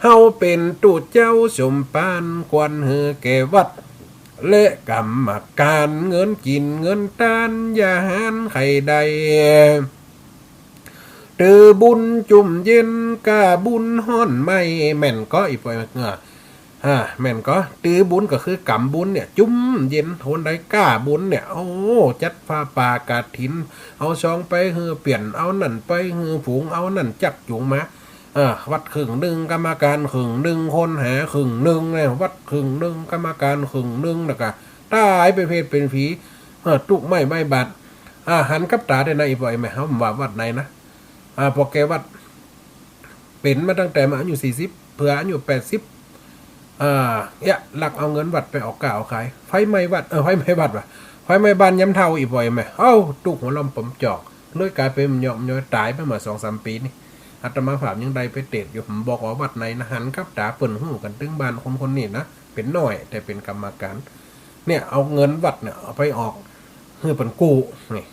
เฮาเป๋นตุ๊เจ้าสมภาร ควรหื้อแก่วัด และกรรมการ เงินกิ๋นเงินตาน อย่าหานใค่ได้ ตื้อบุญจุ่มเย็น ก้าบุญฮ้อนไหม้ แม่นก่อ อีปอย เออ อ่า แม่นก่อ ตื้อบุญก็คือกำบุญเนี่ย จุ่มเย็น คนใดก้าบุญเนี่ย โอ้ จัดผ้าป่ากฐิน เอาซองไปหื้อเปื้อน เอานั่นไปหื้อฝูง เอานั่นจักจูงมา เออ วัดครึ่งนึ่ง กรรมการครึ่งนึ่ง คนหาครึ่งนึ่งเนี่ย วัดครึ่งนึ่ง กรรมการครึ่งนึ่ง แล้วก็ต๋ายเป๋นเปรตเป๋นผี เออ ตุ๊กไหม้ไม้บาด อ่า หันกับต๋าได้นะ อีปอยแม่ เฮาว่าวัดไหนนะ อ่า ปอแกวัด เป๋นมาตั้งแต่มาอายุสี่สิบ เปื้ออายุแปดสิบ อ่า เอ๊ะ ลักเอาเงินวัดไปออกก้าออกขาย ไฟไหม้วัด เออ ไฟไหม้วัดว่ะ ไฟไหม้บ้านยามเฒ่า อีปอยแม่ เอ้า ตุ๊กหัวล่อมป๋อมจอก เลยก๋ายเป๋นหย่อมหย่อยต๋ายไปมาสองสามปี๋นี่ อาตมาภาพยังได้ไปเตศอยู่ บ่บอกว่าวัดไหนนะ หันกับต๋า เปิ้นฮู้กั๋นตึงบ้านคนคนนี้นะ เป๋นน้อย แต่เป๋นกรรมการ เนี่ย เอาเงินวัดเนี่ย เอาไปออก หื้อเปิ้นกู้ นี่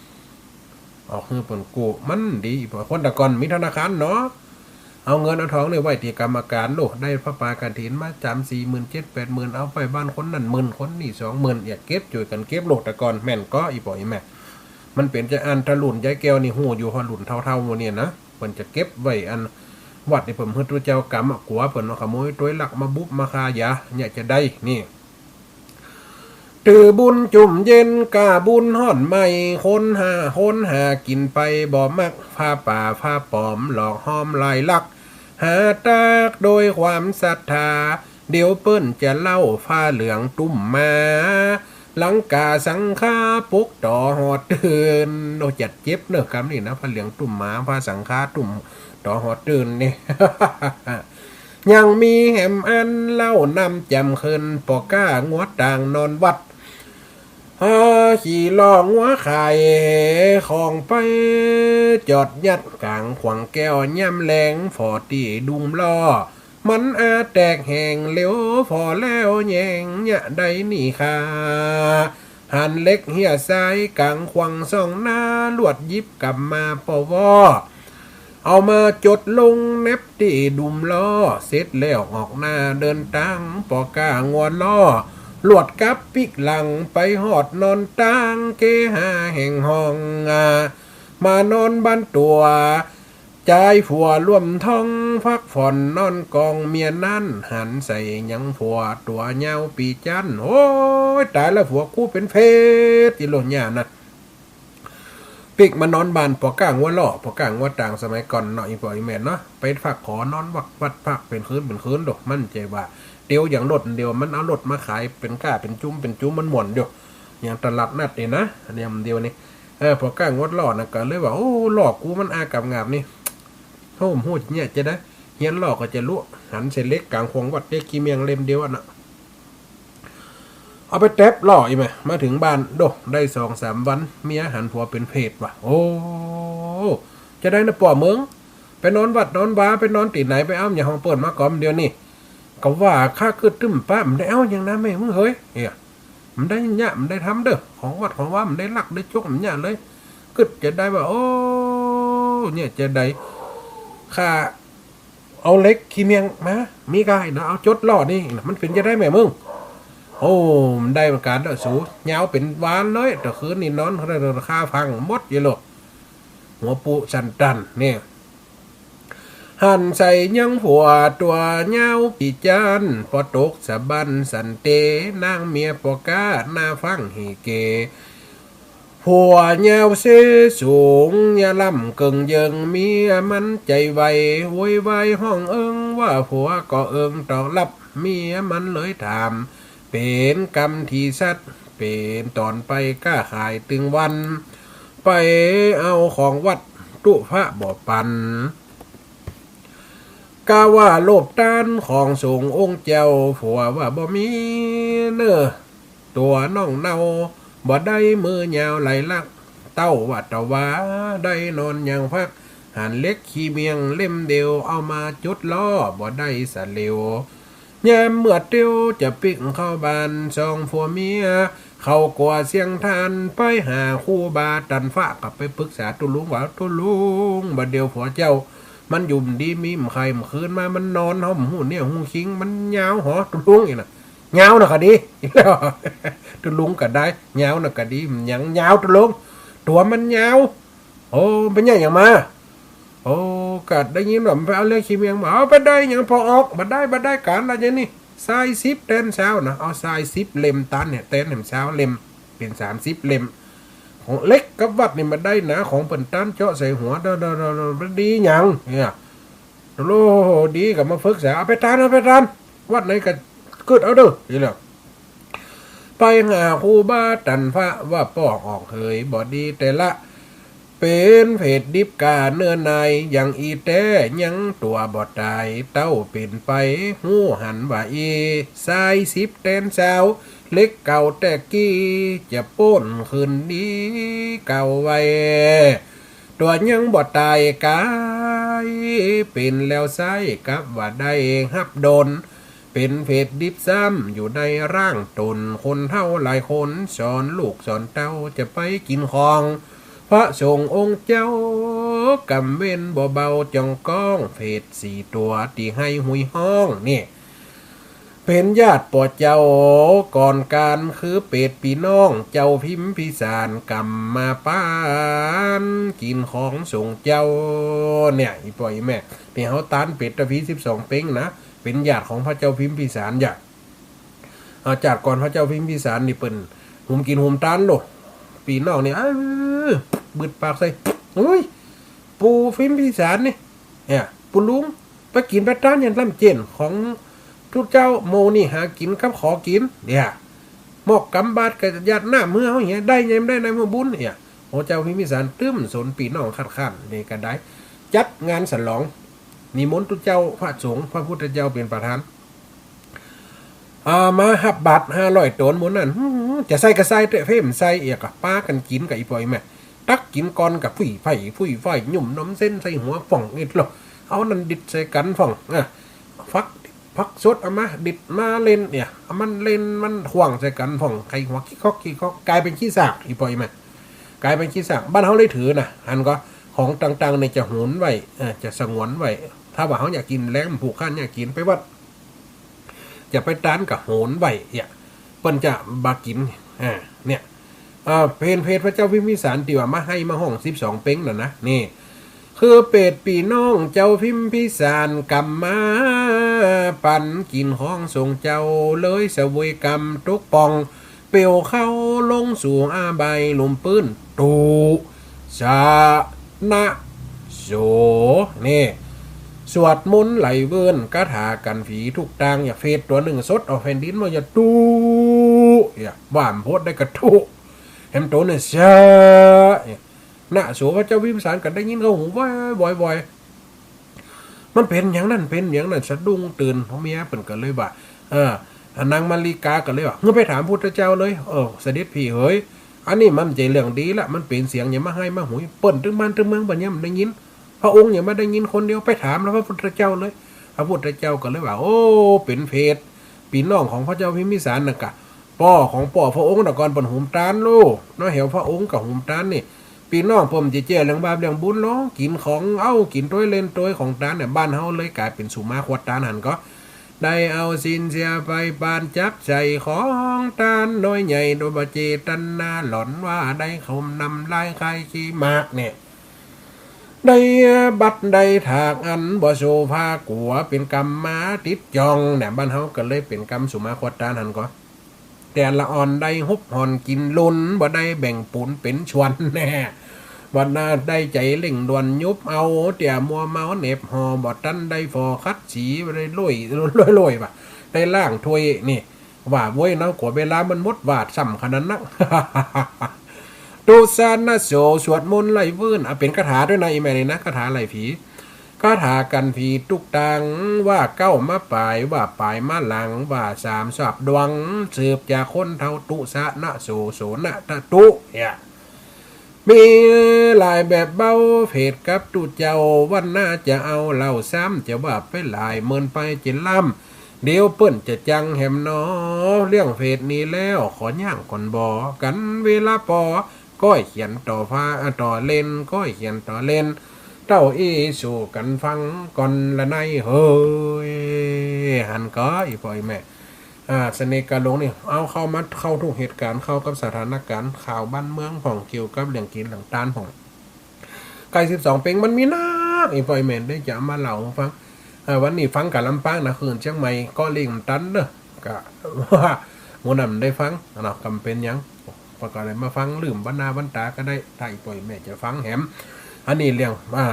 ออกหื้อเปิ้นกู้ มันดี เพราะคนแต่ก่อนมีธนาคารเนาะ เอาเงินเอาทองเนี่ยไว้ตี้กรรมการโลด ได้ผ้าป่ากฐินมาสามสี่หมื่น เจ็ดแปดหมื่น เอาไปบ้านคนนั่นหมื่น คนนี่สองหมื่น เนี่ย เก็บ จ้วยกั๋นเก็บโลด แต่ก่อน แม่นก่อ อีปอยแม่ มันเป๋นจะอั้น ถ้ารุ่นยายแก้วนี่ฮู้อยู่ เพราะรุ่นเฒ่าๆ หมู่เนี่ยนะ เปิ้นจะเก็บไว้อันวัดนี่ เปิ้นหื้อตุ๊เจ้ากำอะ กั๋วเปิ้นมาขโมยตวย ลักมาบุบมาฆ่า อย่า เนี่ยจะได้ นี่ ตื้อบุญจุ่มเย็น ก้าบุญฮ้อนไหม้ คนหา คนหากิ๋นไปบ่มัก ผ้าป่าผ้าป๋อม หลอกหลอมลายลักษณ์ หาตากโดยความศรัทธา เดี๋ยวเปิ้นจะเล่า ผ้าเหลืองตุ้มมา หลังกาสังฆาปลุกต่อฮอดตื่น โอ้ จัดเจ็บเนอะกำนี่นะ ผ้าเหลืองตุ้มมา ผ้าสังฆาตุ้มต่อฮอดตื่นนี่ ยังมีแหมอันเล่านำจ๋ำเคิน ปอก้างัวต่างนอนวัด อ่า ขี่ล้องัวขายของไป จอดยัดก๋างขวางแก้วยามแลง ฝ่อตี้ดุมล้อ มันอาแตกแห้งเหลว ฝ่อแล้วแยงเยียะได้นี่คา หันเหล็กเฮี้ยสายก๋างขวางซ่องหน้า ลวดหยิบก๋ำมาป้อวอ เอามาจดลงแนบตี้ดุมล้อ เสร็จแล้วออกหน้าเดินตาง ปอก้างัวล้อ ลวดกับปิ๊กหลัง ไปฮอดนอนตาง เกหาแห่งห้อง อ่า มานอนบ้านตั๋ว จายผัวร่วมท้องพักผ่อนนอนกอง เมียนั้นหันใส่ยังผัวตั๋วยาวปี้จั๊น โอ้ย ต๋ายแล้ว ผัวกูเป๋นเภท อีหล่นเนี่ยนะ ปิ๊กมานอนบ้านป้อก๊างงัวล่อ ป้อก๊างงัวต๋างสมัยก่อนเนาะ อี่ป้ออี่แม่เนาะ ไปพักขอนอนวัด วัดพักเป๋นคืนเป๋นคืนโด มันใจ้ว่าเตียวอย่างรถเดียว มันเอารถมาขายเป๋นก้าเป๋นจุ๊มเป๋นจุ๊ม มันม่วนอยู่ อย่างตลาดนัดนี่นะ อันนี้มันเดียวนี่ เออ ป้อก๊างงัวล่อนะ ก็เลยว่า โอ้ ล่อกูมันอากับงาบนี่ โอ้ บ่ฮู้จะเยียะจาใด เฮียนล่อก็จะลุ หันใส่เหล็กก๋างขวงวัด เหล็กขี้เมียงเล่มเดียวอะนะ เอาไปแต๊บล่ออี่แม่ มาเถิงบ้านโด ได้สองสามวัน เมียหันผัวเป๋นเภทว่ะ โอ้ จาใดนะป้อเมิง ไปนอนวัดนอนวา ไปนอนตี้ไหน ไปเอาหยังของเปิ้นมาก่อเดี๋ยวนี้ ก็ว่าข้ากึ๊ดตึ้มป๊า บ่ได้เอาหยังนะแม่มึงเฮย เหีย บ่ได้เยียะ บ่ได้ทำเด้อ ของวัดของวา บ่ได้ลักได้จก บ่เยียะเลย กึ๊ดจาใดว่า โอ้ เยียะจาใด ข้าเอาเหล็กขี้เมียงมา มีก้าเนาะ เอาจดล่อนี่นะ มันเป๋นจาใดแม่มึง โอ้ บ่ได้เหมือนกั๋นเนาะสู ยาวเป๋นวานเลย แต่คืนนี้นอนคาฟังหมดอยู่โลด หัวปูสันตันเนี่ย หันใส่ยังผัวตั๋วยาวปี้จั๊น ป้อตกสะบั้นสั่นเต นางเมียป้อก๊าหน้าฟังเฮเก ผัวยาวเสสูง ยาล้ำเกิ่งเยิง เมียมันใจ๋ไว โวยวายฮ้องเอิง ว่าผัวก็เอิงตอบรับ เมียมันเลยถาม เป๋นกำตี้สัตย์ เป๋นต๋อนไปก๊าขายตึงวัน ไปเอาของวัดตุ๊พระบ่ปัน กาว่าโลภตานของสงฆ์องค์เจ้า ผัวว่าบ่มีเน่อ ตั๋วน้องเนา บ่ได้มื้อยาวไหลลัก เต้าว่าตะวา ได้นอนยังพัก หันเหล็กขี้เมียงเล่มเดียว เอามาจุดล่อ บ่ได้สะเหลียว ยามเมื่อเตียวจะปิ๊กเข้าบ้าน สองผัวเมีย เขากั๋วเสียงท้าน ไปหาครูบาตันฟ้า ก็ไปปรึกษาตุ๊ลุงว่า ตุ๊ลุง บ่าเดี่ยวผัวเจ้า มันอยู่บ่ดี มีบ่ใค่บ่คืนมา มันนอน เฮาบ่ฮู้เนื้อฮู้คิง มันยาวหอ ตุ๊ลุง อี่นะ ยาวนะก็ดี ตุ๊ลุงก็ได้ ยาวนะก็ดี มันหยังยาวตุ๊ลุง ตั๋วมันยาว โอ้ เป๋นเยียะหยังมา โอ้ ก็ได้ยินว่ามันไปเอาเหล็กขี้เมียงมา เอาไปได้หยัง ป้อออก บ่ได้ บ่ได้ก๋านละเดี๋ยวนี้ ทรายสิบแตนซาวนะ เอาทรายสิบเล่มตันเนี่ย แตนแหมซาวเล่ม เป๋นสามสิบเล่ม ของเหล็กกับวัดนี่บ่ได้นะ ของเปิ้นตันเจาะใส่หัว เด้อ เด้อ เด้อ เด้อ บ่ดีหยัง เนี่ย โอ้ ดีก็มาปรึกษา เอาไปตัน เอาไปตัน วัดไหนก็กึ๊ดเอาเด้อ นี่แหละ ไปหาครูบาตันฟ้า ว่าป้อออกเหย บ่ดีแต่ละ เป๋นเภทดิบก้าเนื้อใน ยังอี้แต๊ยังตั๋วบ่ต๋าย เต้าเป๋นไปฮู้หันว่าอี้ ทรายสิบแตนซาว เหล็กเก่าแต่กี้ จะโป๊นคืนดีเก่าไว้ ตั๋วยังบ่ต๋ายก๋าย เป๋นแล้วไส้กับว่าได้ฮับโดน เป๋นเภทดิบซ้ำอยู่ในร่างต๋น คนเฒ่าหลายคนสอนลูกสอนเต้าจะไปกิ๋นของ พระสงฆ์องค์เจ้ากำเว้นบ่เบา จ่องก้องเภทสี่ตั๋ว ตี้ไห้ฮุยฮ้อง เนี่ย เป๋นญาติป้อเจ้าก่อนก๋าน คือเปรตปี้น้องเจ้าพิมพิสาร กำมาปานกิ๋นของสงฆ์เจ้า เนี่ย อี่ป้ออี่แม่ ตี้เฮาตานเปรตตะพีสิบสองเป๊งนะ เป๋นญาติของพระเจ้าพิมพิสาร ญาติ อ่า จาติก่อนพระเจ้าพิมพิสารนี่เปิ้นหุมกิ๋นหุมตานโลด ปี้น้องนี่ เออ บึดปากใส่ เฮ้ย ปู่พิมพิสารนี่ เนี่ย ปู่ลุง ไปกิ๋นไปตานอย่างลำเจ๊นของตุ๊เจ้า โมนี่หากิ๋นกับขอกิ๋น เนี่ย หมอกก๋ำบาตรก็หยาดน้ำหื้อเฮาเหีย ได้ไงบ่ได้ในเมื่อบุญ เนี่ย โอ้ เจ้าพิมพิสารตึ้มสนปี้น้องคัดค้าน นี่ก็ได้ จัดงานฉลอง นิมนต์ตุ๊เจ้าพระสงฆ์ พระพุทธเจ้าเป๋นประธาน อ่า มาฮับบาตรห้าร้อยต๋นหมู่นั้น หืม จะใส่ก็ใส่เต๊อะ เฟ้ยบ่ใส่ เอียก็ปากั๋นกิ๋นกับอี่ป้ออี่แม่ ตักกิ๋นก่อนก็ፉ่ยไฟ้ ፉ่ยไฟ้ หยุ่มหนมเส้นใส่หัวพ่อง อิดโล เอานั้นดิดใส่กั๋นพ่อง อ่ะ ผัก ผักสดเอามาดิดมาเล่นเนี่ย เอามันเล่นมันขว้างใส่กั๋นพ่อง ใค่หัวคิกคอกคิกคอก ก๋ายเป๋นขี้สาก อี่ป้ออี่แม่ ก๋ายเป๋นขี้สาก บ้านเฮาเลยถือนะ หันก่อ ของต่างๆ นี่จะโหนไว้ เอ่อ จะสงวนไว้ ถ้าว่าเฮาอยากกิ๋นแลง ผู้คันอยากกิ๋นไปวัด จะไปตานก็โหนไว้ เนี่ย เปิ้นจะบ่กิ๋น อ่า เนี่ย เอ่อ เภท เภทพระเจ้าพิมพิสารตี้ว่ามาไห้มาฮ้องสิบสองเป๊งน่ะนะ นี่ คือเปรตปี้น้องเจ้าพิมพิสาร กำมาปั๋นกิ๋นของสงฆ์เจ้า เลยเสวยก๋รรมตกป่อง เปลวเข้าลงสู่อาบายลุ่มปื้น ตุสะนะโส นี่ สวดมนต์ไล่เวิ้น คาถากั๋นผีตุ๊กตาง อย่าเฟดตั๋วนึ่งสดออกแผ่นดินมา อย่าตุ อย่า ว่ามันโพดได้กระทุ แหมโตเนี่ย สะ เนี่ย นะโส พระเจ้าพิมพิสารก็ได้ยินเข้าหู วอย วอย วอย มันเป๋นอย่างนั้น เป๋นอย่างนั้น สะดุ้งตื่น พ่อเมียเปิ้นก็เลยว่า เออ นางมาริกาก็เลยว่า เฮาไปถามพุทธเจ้าเลย เออ เสด็จพี่เหย อันนี้มันบ่ใจ้เรื่องดีละ มันเป๋นเสียงหยังมาไห้มาหุย เปิ้นตึงบ้านตึงเมืองบ่ยอมได้ยิน พระองค์หยังมาได้ยินคนเดียว ไปถามแล้วพระพุทธเจ้าเลย พระพุทธเจ้าก็เลยว่า โอ้ เป๋นเปรต ปี้น้องของพระเจ้าพิมพิสารน่ะกะ ป้อของป้อพระองค์น่ะก่อนเปิ้นหุมตานลูก เนาะ แหวพระองค์ก็หุมตานนี่ ปี้น้องเปิ้นจะเจื้อเรื่องบาปเรื่องบุญลอ กิ๋นของเอา กิ๋นตวยเล่นตวยของตานเนี่ย บ้านเฮาเลยก๋ายเป๋นสุมาควัตตานหันก็ ได้เอาศีลเสียไปปานจักใส่ของตานน้อยใหญ่ โดยบ่เจตนา หล่อนว่าได้คมน้ำลายคายขี้หมากเนี่ย ได้บัดได้ถากอันบ่โสภากั๋ว เป๋นกรรมมาติดจองเนี่ย บ้านเฮาก็เลยเป๋นกรรมสุมาควัตตานหันก็ แต่ละอ่อนได้ฮุบห่อนกิ๋นลุน บ่ได้แบ่งปูนเป๋นชวนแน่ บ่น่าได้ใจ๋เร่งด่วนยุบเอา เตี้ยมัวเมาเหน็บห่อ บ่ตันได้ฝ่อขัดสี บ่ได้โล้ย โล้ย โล้ย บ่า ได้ล้างถ้วยนี่ ว่าโว้ยเนาะ กั๋วเวลามันหมด ว่าซ้ำขนาดนั้น ตุสะนะโส สวดมนต์ไล่เวิ้น อ่ะ เป๋นคาถาตวยนะ อีแม่นี่นะ คาถาไล่ผี คาถากั๋นผีตุ๊กตาง ว่าเก๊ามาป๋าย ว่าป๋ายมาหลัง ว่าสามสาบดวง สืบจากคนเฒ่า ตุสะนะโส โสนะตะตุ เนี่ย มีหลายแบบเบ้า เปรตกับตุ๊เจ้า วันหน้าจะเอาเล่าซ้ำ จะว่าไปหลาย เมินไปจะล้ำ เดี๋ยวเปิ้นจะจังแหมหนอ เรื่องเปรตนี้แล้ว ขอย่าง่อนบ่ กั๋นเวลาปอ ก้อยเขียนต่อฟ้า อ่ะ ต่อเล่น ก้อยเขียนต่อเล่น เต้าอี้สู่กั๋นฟังก่อนละนายเหย หันก่อ อี่ป้ออี่แม่ อ่า เสน่ห์กาหลงนี่ เอาเข้ามา เข้าทุกเหตุก๋ารณ์ เข้ากับสถานก๋ารณ์ ข่าวบ้านเมืองพ่อง เกี่ยวกับเรื่องกิ๋นเรื่องตานพ่อง ไก่สิบสองเป๋งมันมีนัก อี่ป้ออี่แม่ ได้จะเอามาเล่าหื้อฟัง เออ วันนี้ฟังก๋าลำปางนะ คืนเจียงใหม่ก็เล่งตันเนาะ ก็ว่าหมู่นั้นได้ฟังเนาะ ก็บ่เป๋นหยัง ก็ได้มาฟังลืมวันหน้าวันต๋าก็ได้ ถ้าอี่ป้ออี่แม่จะฟังแหม อันนี้เรื่อง อ่า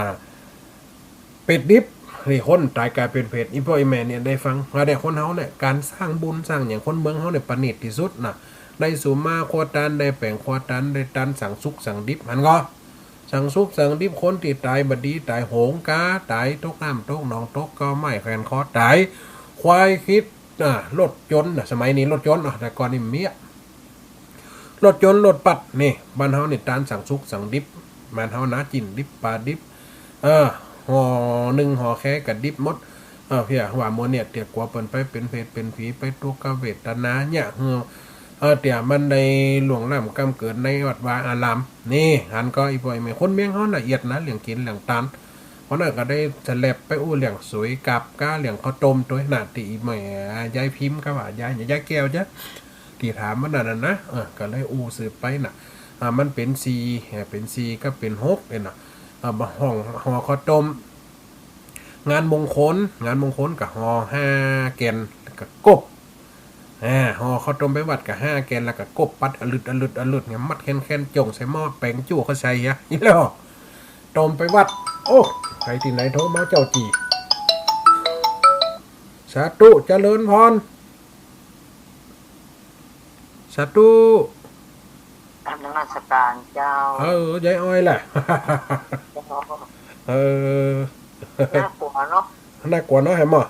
เปรตดิบ นี่คนต๋ายก๋ายเป๋นเปรต อี่ป้ออี่แม่เนี่ยได้ฟัง ว่าแต่คนเฮาเนี่ย ก๋านสร้างบุญสร้างหยัง คนเมืองเฮาเนี่ยประณีตตี้สุดนะ ได้สุมาควัตตาน ได้แป๋งควัตตาน ได้ตานสังสุกสังดิบ หันก่อ สังสุกสังดิบ คนตี้ต๋ายบ่ดี ต๋ายโหงก๋า ต๋ายตกน้ำตกหนอง ตกเก๊าไม้แขวนคอต๋าย ควายคิด อ่า รถยนต์นะ สมัยนี้รถยนต์ อ่ะ แต่ก่อนนี่มีอะ รถยนต์รถบัสนี่ บ้านเฮานี่ตานสังสุกสังดิบ บ้านเฮานะ จิ๊นดิบ ป๋าดิบ เออ ห่อนึ่งห่อแคก็ดิบหมด เออ เพียงว่าหมู่เนี่ย เตี้ยกั๋วเปิ้นไปเป๋นเปรตเป๋นผี ไปตุ๊กขเวทนาเนี่ย เออ เออ เตี้ยมันได้ล่วงล้ำกำเกิดในวัดวาอาราม นี่ หันก่อ อี่ป้ออี่แม่ คนเมืองเฮาละเอียดนะ เรื่องกิ๋นเรื่องตาน เพราะนั้นก็ได้สะแหลบไปอู้เรื่องสวยกับก้า เรื่องข้าวต้มตวยนะ ตี้อี่แม่ ยายพิมก็ว่า ยาย ยายแก้วจ้ะ ตี้ถามมันนั่นน่ะนะ เออ ก็เลยอู้สืบไปน่ะ อ่า มันเป๋นสี่ เออ เป๋นสี่ก็เป๋นหกเนี่ยน่ะ อ่า บ่ห่อง ห่อข้าวต้ม งานมงคล งานมงคลก็ห่อห้าแก่น แล้วก็กบ อ่า ห่อข้าวต้มไปวัดก็ห้าแก่น แล้วก็กบปัดอะลึดอะลึดอะลึดเนี่ย มัดแคนๆ จ้งใส่หม้อแป๋งจั่วเข้าใส่เหีย นี่แหละ ต้มไปวัด โอ้ ใผตี้ไหนโทรมาเจ้าจี้ สาธุ เจริญพร สาธุ กราบนมัสก๋ารเจ้า เออ ยายอ้อยแหละ เจ้า เออ น่ากั๋วเนาะ น่ากั๋วเนาะ แหมหมอ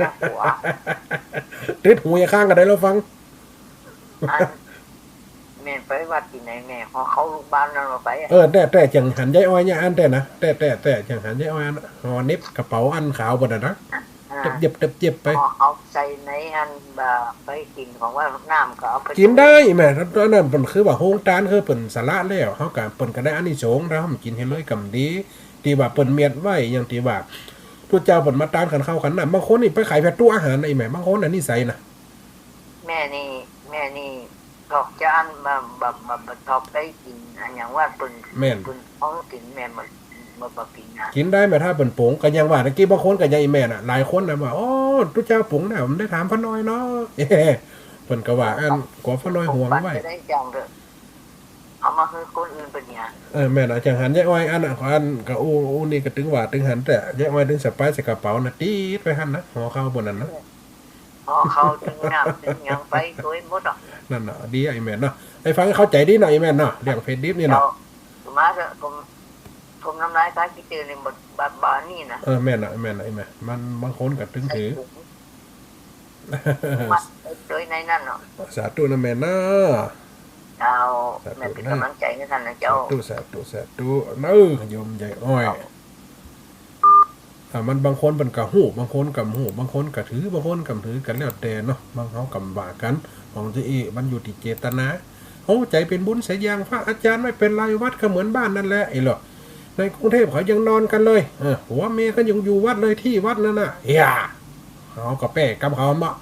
น่ากั๋ว ติดหูอย่าข้างก็ได้แล้วฟัง อัน แม่ไปวัดตี้ไหนแม่ ห่อข้าวลูกบ้านนั่นมาไปอะ เออ แต่ แต่จั่งหันยายอ้อยเนี่ยอันแต่นะ แต่ แต่ แต่จั่งหันยายอ้อยอัน ห่อเหน็บกระเป๋าอันขาวบนน่ะนะ อ่า เย็บๆ เย็บๆ ไป ห่อเอาใส่ในอันบ่า ไปกิ๋นของว่าน้ำก็เอาไป กิ๋นได้แม่ ตอนนั้นเปิ้นคือว่าโฮงตานคือเปิ้นสละแล้ว เฮาก็ เปิ้นก็ได้อานิสงส์ ถ้าเฮากิ๋นหื้อเลยก็ดี ตี้ว่าเปิ้นเมียดไว้ อย่างตี้ว่า ตุ๊เจ้าเปิ้นมาตานขันข้าวขันน้ำ บางคนนี่ไปขายแผ่นตู้อาหารนะ อี่แม่ บางคนน่ะนิสัยนะ แม่นี่ แม่นี่ ถอกจาน บ่ บ่ บ่ บ่ถอกได้กิ๋น อันอย่างว่าเปิ้น แม่น เปิ้นฮ้องกิ๋น แม่บ่ บ่ บ่กิ๋นนะ กิ๋นได้แม่ถ้าเปิ้นปรุง ก็ยังว่าตะกี้บางคนก็ยัง อี่แม่น่ะ หลายคนน่ะว่า โอ้ ตุ๊เจ้าปรุงน่ะ บ่ได้ถามป้าน้อยเนาะ เปิ้นก็ว่าอั้น กั๋วป้าน้อยห่วงไว้ จะได้จังเถอะ เอามาหื้อคนอื่นเปิ้นเนี่ย เออ แม่นอะ จั่งหันยายอ้อยอั้นน่ะ อันก็อู้ อู้นี่ก็ตึงว่าตึงหัน แต่ยายอ้อยตึงสะปายใส่กระเป๋าน่ะ ติดไว้หั้นนะ ห่อข้าวเปิ้นนั่นนะ ห่อข้าวตึงน้ำตึงหยังไปโตยหมดอะ นั่นน่ะ ดีอะ อี่แม่เนาะ ไอ้ฟังเข้าใจ๋ดีเนาะ อี่แม่เนาะ เรื่องเฟซดิฟนี่เนาะ เจ้า มาเถอะ ผม ผมน้ำลายกายขี้เต๋อนี่บ่ บ่ บ่านี่นะ เออ แม่นน่ะ แม่นน่ะ อี่แม่ มัน บางคนก็ตึงถือ มาโตยในนั้นเนาะ สาธุนะแม่เนาะ เจ้า สาธุนะ แม่เป๋นก๋ำลังใจ๋หื้อต้านนะเจ้า สาธุ สาธุ สาธุ เนาะ โยมยายอ้อย เจ้า อ่า มันบางคนเปิ้นก็ฮู้ บางคนก็บ่ฮู้ บางคนก็ถือ บางคนก็บ่ถือ ก็แล้วแต่เนาะ บางเฮาก็บ่ว่ากั๋น ของจะอี้ มันอยู่ตี้เจตนา โอ้ ใจ๋เป๋นบุญเสียอย่าง พระอาจารย์ไม่เป็นไร วัดก็เหมือนบ้านนั่นแหละ ไอ้เหรอ ในกรุงเทพเขายังนอนกั๋นเลย เออ ผัวเมียก็ยังอยู่วัดเลย ตี้วัดนั่นน่ะ เหีย เฮาก็แป้กำเขาเนาะ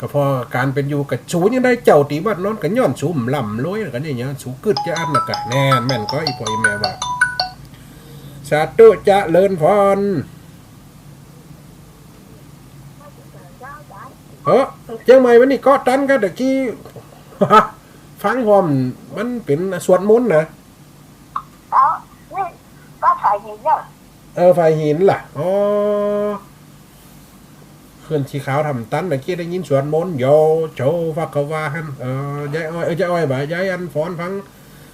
ก็เพราะก๋านเป๋นอยู่ก็ สูยังได้เจ้าตี้วัดนอน ก็ย้อนสูบ่ร่ำรวย ก็เนี่ย สูกึ๊ดจะอั้นน่ะกะ แน่น แม่นก็ อี่ป้ออี่แม่ว่า สาธุ เจริญพร เออ เจียงใหม่วันนี้เกาะตันก็ตะกี้ ฟังพร้อม มันเป๋นสวดมนต์นะ เอ้า นี่ก็ฝ่ายหินเนี่ย เออ ฝ่ายหินล่ะ อ๋อ เขื่อนสีขาวถ้ำตัน ตะกี้ได้ยินสวดมนต์ โย โจ ภะคะวา หั้น เออ ยายอ้อย เออ ยายอ้อยบ่า ยายอันฟ้อนฟัง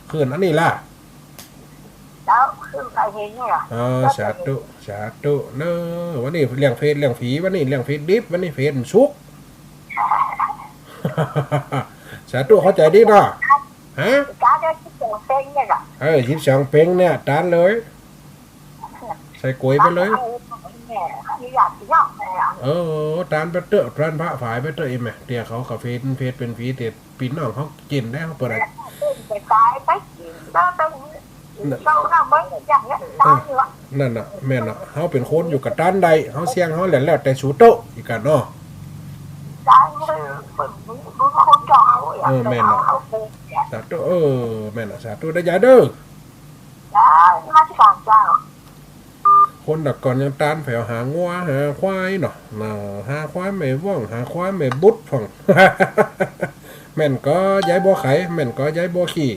เขื่อนอันนี้ล่ะ แล้วขึ้นไปเห็นเนี่ยเหรอ เออ สาธุ สาธุเนาะ วันนี้เรื่องเฟซเรื่องผี วันนี้เรื่องเฟซดิฟ วันนี้เฟซมันสุก สาธุ เข้าใจ๋ดีเนาะ ฮะ จ๊ะ ได้สิบสองเป๊งเนี่ยเหรอ เออ สิบสองเป๊งเนี่ย ตันเลย ใส่ก๋วยไปเลย เอาเนี่ย มีอยากกิ๋นเนาะ เออ ตันไปเต๊อะ ตันพระฝายไปเต๊อะ อี่แม่ เตี้ยเขาก็เฟซ เฟซเป๋นผี เตี้ยปี้น้องเขากิ๋นได้ เขาเปิดอะไร ไปตายไปกิ๋นแล้วต้อง น่ะ เจ้าหน้าเมืองอย่างเงี้ย ตายอยู่อะ นั่นน่ะ แม่นน่ะ เฮาเป๋นคนอยู่กะตันได้ เฮาเสี่ยงเฮาแหละ แล้วแต่สูโต๊ะ อีกกะเนาะ ตายเลย เปิดมือ มือคนจะเอาอะ เออ แม่นน่ะ เอา เอาไปเนี่ย สาธุ เออ แม่นน่ะ สาธุเด้อยายเด้อ จ้า นมัสการเจ้า คนแต่ก่อนยังตานแผวหางัวหาควายเนาะ น่ะ หาควายแม่ว่อง หาควายแม่บุตรพ่อง แม่นก็ยายบัวไข แม่นก็ยายบัวขี่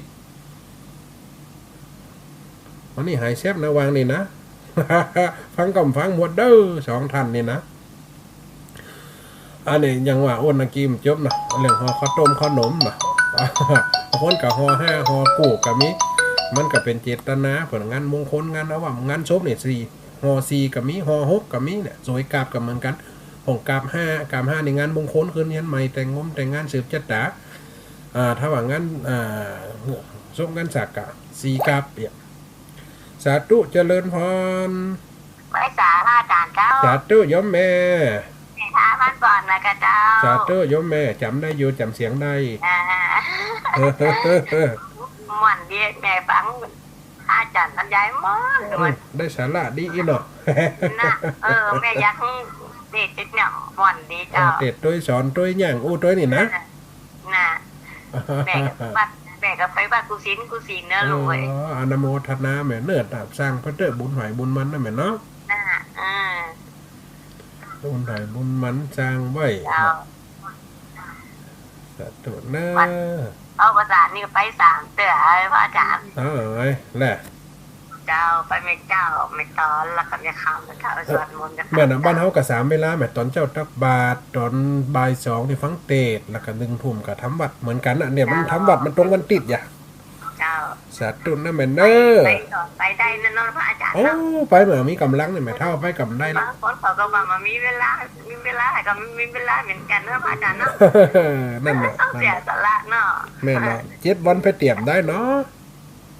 วันนี้หายแซบนะ วางนี่นะ ฟังกำฟังหมดเด้อ สองท่านนี่นะ อันนี้ยังว่าอ้นนะกี้บ่จบนะ เรื่องห่อข้าวต้มข้าวหนมนะ บางคนก็ห่อห้าห่อกู้ก็มี มันก็เป๋นเจตนา เปิ้นงานมงคล งานอาวาส งานศพนี่สี่ ห่อสี่ก็มี ห่อหกก็มีเนี่ย สวยกาบก็เหมือนกั๋น ของกาบห้า กาบห้านี่งานมงคล ขึ้นเฮียนใหม่ แต่งงมแต่งงาน สืบจะต๋า อ่า ถ้าว่างาน อ่า ศพงานสักก็สี่กาบเนี่ย สาธุเจริญพร ไหว้สาพระอาจ๋ารย์เจ้า สาธุโยมแม่ แม่ท้าวันก่อนนะกะเจ้า สาธุโยมแม่ จ๋ำได้อยู่ จ๋ำเสียงได้ อ่า ม่วนดี แม่ฟังพระอาจ๋ารย์บรรยายม่วนม่วน อืม ได้สาระดีอี้เนาะ น่ะ เออ แม่อยากหื้อเตศน์เนี่ย ม่วนดีเจ้า เออ เตศน์ตวยสอนตวยหยังอู้ตวยนี่นะ น่ะ แม่ก็วัด แม่ก็ไปวัดกู้สินกู้สินเนอะลูกเอ้ย อ๋อ อนุโมทนาแม่เนาะ ต๋ามสร้างไปเต๊อะ บุญใผบุญมันนะแม่เนาะ น่ะ เออ บุญใผบุญมันสร้างไว้ เจ้า สาธุเนาะ วัด เอาภาษานี่ไปสามเตื้อ เอ้ย พระอาจ๋ารย์ เอ้ย แหละ เจ้า ไปแม่เจ้า แม่ตอน แล้วก็แม่ค่ำ แล้วก็สวดมนต์ แม่น่ะ บ้านเฮาก็สามเวลาแม่ ต๋อนเจ๊าตักบาตร ต๋อนบ่ายสองนี่ฟังเตศน์ แล้วก็หนึ่งทุ่มก็ทำวัตรเหมือนกั๋นน่ะ เนี่ย มันทำวัตรมันตรงวันติ๊ดอย่า เจ้า สาธุนะแม่เนาะ ไป ไปได้นะเนาะพระอาจ๋ารย์เนาะ โอ้ ไปเมื่อมีก๋ำลังนี่แม่เฒ่า ไปก็บ่ได้ละ บางคนเขาก็ว่ามันมีเวลา มีเวลาก็มีเวลาเหมือนกั๋นเนาะพระอาจ๋ารย์เนาะ นั่นแหละ ต้องเสียสละเนาะ แม่เนาะ เจ็ดวันไปเตรียมได้เนาะ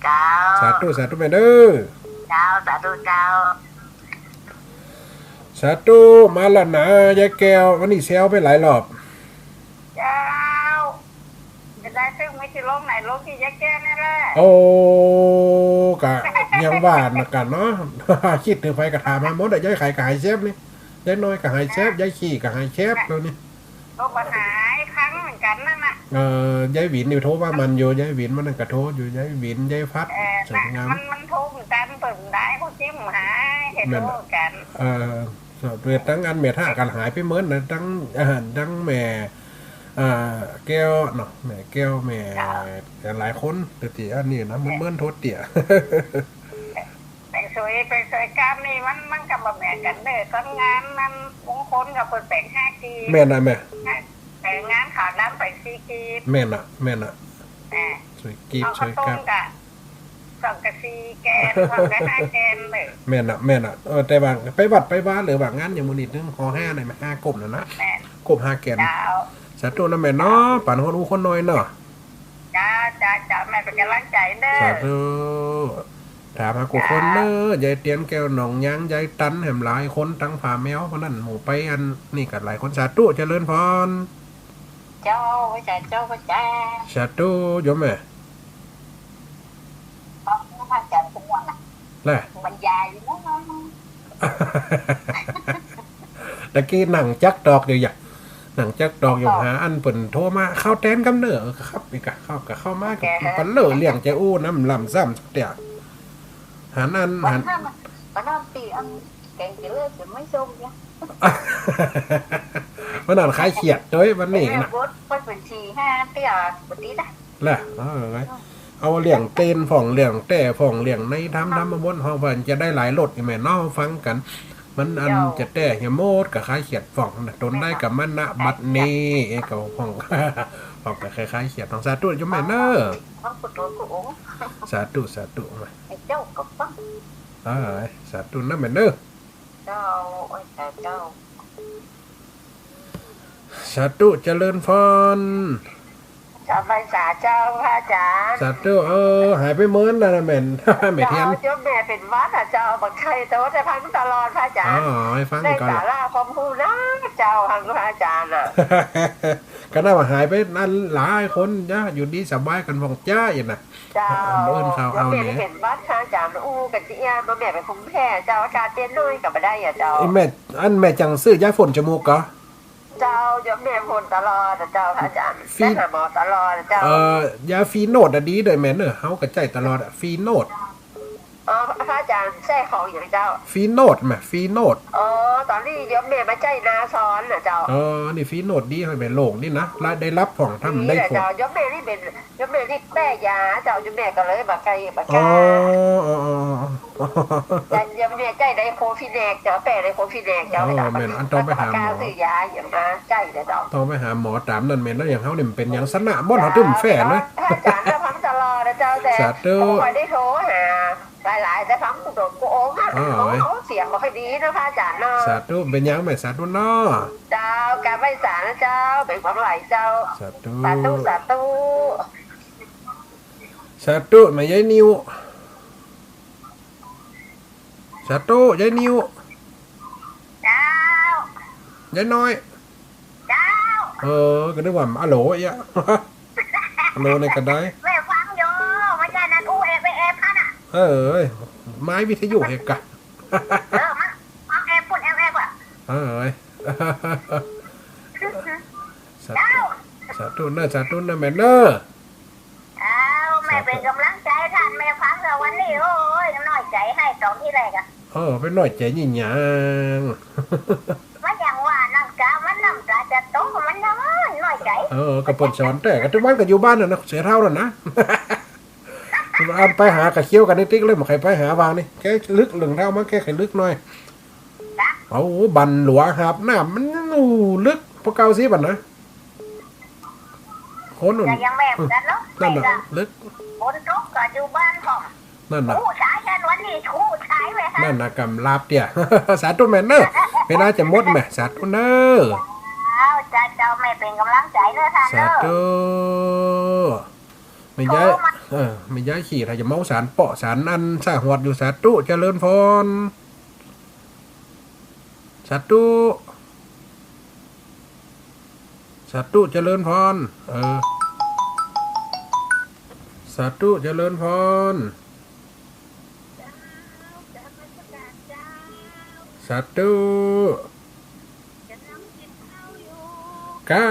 เจ้า สาธุ สาธุแม่เด้อ เจ้า สาธุเจ้า สาธุ มาละนะ ยายแก้ว วันนี้แซวไปหลายรอบ เจ้า จะได้ตึงไม่ที่ลงไหนลงที่ยายแก้วนี่แหละ โอ้ กะยังว่านะกั๋นเนาะ กึ๊ดเถิงใผก็ถามหาหมดอะ ยายไข่ก็หายแซบนี่ ยายน้อยก็หายแซบ ยายขี้ก็หายแซบแล้วนี่ โทรมาหาอีกครั้งเหมือนกั๋นนั่นน่ะ เอ่อ ยายหวินนี่โทรมามันอยู่ ยายหวินมันนั่นก็โทรอยู่ ยายหวิน ยายพัด เออ สวยงาม มัน มันโทรเหมือนกั๋น เปิดได้ ชิมหาย เห็น แม่น รู้กัน เอ่อ เวียดตังอันแม่ถ้ากั๋นหายไปเมินนะ ตัง อ่า ตังแม่ อ่า แก้วเนาะ แม่แก้ว แม่ เจ้า หลายคน แต่ตี้อันนี้นะ เมิน เมินโทษเตี้ย ไปสวย ไปสวยกามนี่มัน มันก็บ่แบ่งกั๋นเน่อ คนงานมัน บางคนก็เปิ้นแบ่งห้ากีบ แม่นนะแม่ แบ่งงานขาวดำไปสี่กีบ แม่นนะ แม่นนะ อ่า สวยกีบ เอาข้าวต้ม สวยกาม กะ สองกะสี่แกน สองกะห้าแกนเน่อ แม่นนะ แม่นนะ เออ แต่ว่าไปวัดไปวาหรือว่างานอย่างหมู่นี้ นึ่งห่อห้าหน่อย ห้าก้มน่ะนะ แม่น ก้มห้าแกน เจ้า สาธุนะแม่เนาะ ปันคนอู้คนน้อยเนาะ เจ้า เจ้า เจ้า แม่เป๋นก๋ำลังใจ๋เน่อ สาธุ ถามหากู้คนเน่อ เจ้า ยายเตียนแก้วหนองยาง ยายตันแหมหลายคน ตังผ่าแมว เพราะนั้นหมู่ไปอันนี้ก็หลายคน สาธุ เจริญพร เจ้า พระอาจ๋ารย์ เจ้า พระอาจ๋ารย์ สาธุ โยมแม่ พระอาจ๋ารย์ ทุกวันน่ะ แหละ บรรยายอยู่นะ ตะกี้นั่งจักตอกอยู่อย่ะ นั่งจักตอกอยู่ อ๋อ หาอันเปิ้นโทรมา เข้าแตนกำเน่อ เออ ครับ อีกอะ เข้าก็เข้ามา โอเค ก็ปันเล่อเรื่องจะอู้น้ำลำซ้ำสักเตี้ย หันอัน วัน หัน นั้นน่ะ วันนั้นตี้อันแกงจะเลิกจะไม่ส้มเนี่ย วันนั้นขายเขียดด้วย วันนี้ เออ น่ะ บด บดเป๋นสี่ห้าเตี้ย บดนี้นะ แหละ เออ ไง เอาเรื่องเตนพ่อง เรื่องแต้พ่อง เรื่องในธรรม ธรรมบทพ่อง มันจะได้หลายรส อีแม่เนาะ ฟังกั๋น มันอัน เจ้า จะแต้เหียหมด ก็ขายเขียดพ่องนะ ตนได้กำมา ณ บัดนี้ เอ๊ะ ก็พ่อง พ่องก็คล้ายๆเขียดพ่อง สาธุ โยมแม่เน่อ ฟังกุศลกุศล สาธุ สาธุ มา ไอ้เจ้าก็ฟัง อ่า สาธุนะแม่เน่อ เจ้า โอ้ย สาธุ สาธุ เจริญพร เจ้า ไปสาเจ้า พระอาจ๋ารย์ สาธุ เออ หายไปเมินแล้วนะแม่น แม่เตียน เจ้า โยมแม่เป๋นหวัดอะเจ้า บ่ใค่โต แต่ฟังตลอด พระอาจ๋ารย์ อ๋อ ให้ฟัง ได้ ก่อน สาระความฮู้นะเจ้า ฟังพระอาจ๋ารย์น่ะ ก็น่าว่าหายไปนั้นหลายคนนะ อยู่ดีสบายกั๋นพ่องจ้าอยู่นะ เจ้า เอิ้นข่าวเอาเนี่ย โยมแม่เป๋นหวัด พระอาจ๋ารย์ อู้กั๋นตี้เอี้ย โยมแม่ไปคุมแพ้เจ้า อากาศเป๋นหน่อยก็บ่ได้อะเจ้า ไอ้แม่ อันแม่จังซื้อยาพ่นจมูกก่อ เจ้า โยมแม่พ่นตลอดอะเจ้า พระอาจ๋ารย์ ฟรี ไปหาหมอตลอดอะเจ้า เอ่อ ยาฟรีโนดอะดีเด้อแม่เน่อ เฮาก็ใจ๊ตลอดอะ ฟรีโนด อ๋อ พระอาจ๋ารย์ใจ๊ของหยังเจ้า ฟรีโนดแม่ ฟรีโนด อ๋อ ต๋อนนี้โยมแม่มาใจ๊นาซอนน่ะเจ้า อ๋อ นี่ฟรีโนดดี หื้อแม่โล่งดีนะ รายได้รับพ่อง ทำได้ ดีแหละ ผล เจ้า โยมแม่นี่เป๋น โยมแม่นี่แป๊ยาเจ้า โยมแม่ก็เลยบ่ใค่ บ่กล้า อ๋อ อ๋อ อ๋อ อ๋อ แต่โยมแม่ใจ๊ไดโคฟีแนกเจ้า แป๊ไดโคฟีแนกเจ้า อ๋อ แม่น อันต้องไปหาหมอ บ่กล้าซื้อยาหยังมาใจ๊เลยเจ้า ต้องไปหาหมอต๋ามนั่นแม่น แล้วอย่างเฮานี่มันเป๋นหยังสนะบ่อน เฮาตึงแฝงเลย พระอาจ๋ารย์ก็ฟังตลอดนะเจ้า แต่ สาธุ บ่ค่อยได้โทรหาหลายๆ แต่ฟังกุศลกุศลอะ อ๋อ โอ้ เสียงบ่ค่อยดีนะพระอาจ๋ารย์เนาะ สาธุ เป๋นหยังแม่ สาธุเนาะ เจ้า กราบไหว้สานะเจ้า เป๋นความไหวเจ้า สาธุ สาธุ สาธุ สาธุ แม่ยายนิว สาธุ ยายนิว เจ้า ยายน้อย เจ้า เออ ก็นึกว่าอะโหลเอี้ย อะโหลนี่ก็ได้ แม่ฟังอยู่ บ่ใจ้นั่นอู้แอบไปแอบหั้นน่ะ เอ้ย ไม้วิทยุเหกะ เออ มา มาแอบปุ้นแอบแอบอะ เอ้ย สาธุ เจ้า สาธุเน่อ สาธุเน่อแม่เน่อ อ้าว แม่เป๋นก๋ำลังใจ๋ต้านแม่ฟังเน่อวันนี้ โอ้ย น้อยใจ๋ไห้ต๋อนตี้แรกอะ เออ ไปน้อยใจ๋หยัง มันอย่างว่านั่นกะ มันน้ำต๋าจะตก มันน้อยใจ๋ เออ ก็เปิ้นสอนแต๊ ก็ตึงวันก็อยู่บ้านน่ะนะ เสียเฒ่าแล้วนะ อันไปหาก็เคี้ยวกั๋นติ๊กๆ เลย บ่ใค่ไปหาวางนี่ แกลึก เรื่องเฒ่ามันแกใค่ลึกหน่อย นะ เอาบันหลัวหาบน้ำ มัน โอ้ ลึก ปอเก่าซี้บัดนะ คน แต่ยังแม่เหมือนกั๋นเนาะ นั่นน่ะ แม่ก็ ลึก ฝนตกก็อยู่บ้านพ่อง นั่นน่ะ ฮู้สายกันวันนี้ ฮู้สายแม่ฮะ นั่นน่ะ กำลาบเตี้ย สาธุแม่เน่อ เวลาจะหมดแม่ สาธุเน่อ เจ้า เจ้า เจ้า แม่เป๋นก๋ำลังใจ๋เน่อต้านเน่อ สาธุ แม่ยาย โทรมา เออ แม่ยายขี้ ถ้าจะเมาสารเปาะสารอันสะหวดอยู่ สาธุ เจริญพร สาธุ สาธุ เจริญพร เออ สาธุ เจริญพร สาธุ กา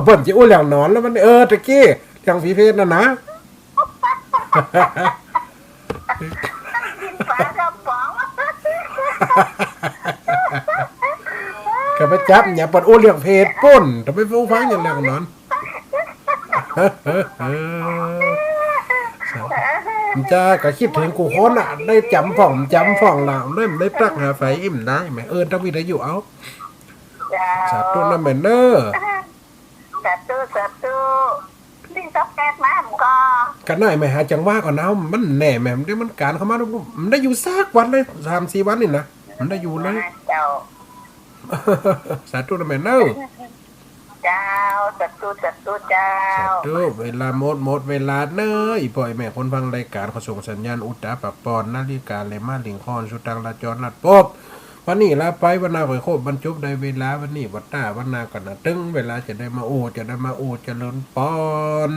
เปิ้นจะอู้เรื่องหนอนแล้วมัน เออ ตะกี้ เรื่องผีเปรตนั่นนะ ป๋าเจ้าป๋อง ก็ไปจับอย่าเปิดอู้เรื่องเพศปุ้น ทำไมอู้ฟังอย่างเรื่องนั้น มันจะก็คิดเถิงกู้คนน่ะ ได้จ๋ำพ่องจ๋ำพ่องละ ได้ ได้ตั๊กหาใผอิ้มได้ไหม เออ ตั้งวิทยุเอา เจ้า สาธุนะแม่เนอะ สาธุ สาธุ นี่สักแป๊บนะ มันก็ ก็น้อยแม่ หาจังหวะก่อนนะ มันแน่แม่ มันได้ มันก๋านเข้ามา มันได้อยู่สักวันเลย สามสี่วันนี่นะ มันได้อยู่เลย เจ้า สาธุนะแม่เนอะ เจ้า สาธุ สาธุ เจ้า สาธุ เวลาหมด หมดเวลาเนอะ อี่ป้ออี่แม่คนฟังรายก๋าน ขอส่งสัญญาณอุตตาปะปอน นาฬิกาแลมาลิงคอน สุตังลาจรลัดปบ วันนี้ลาไป วันหน้าค่อยคบ บรรจบได้เวลา วันนี้วันหน้า วันหน้าก็นะ ตึงเวลาจะได้มาอู้ จะได้มาอู้ เจริญปอน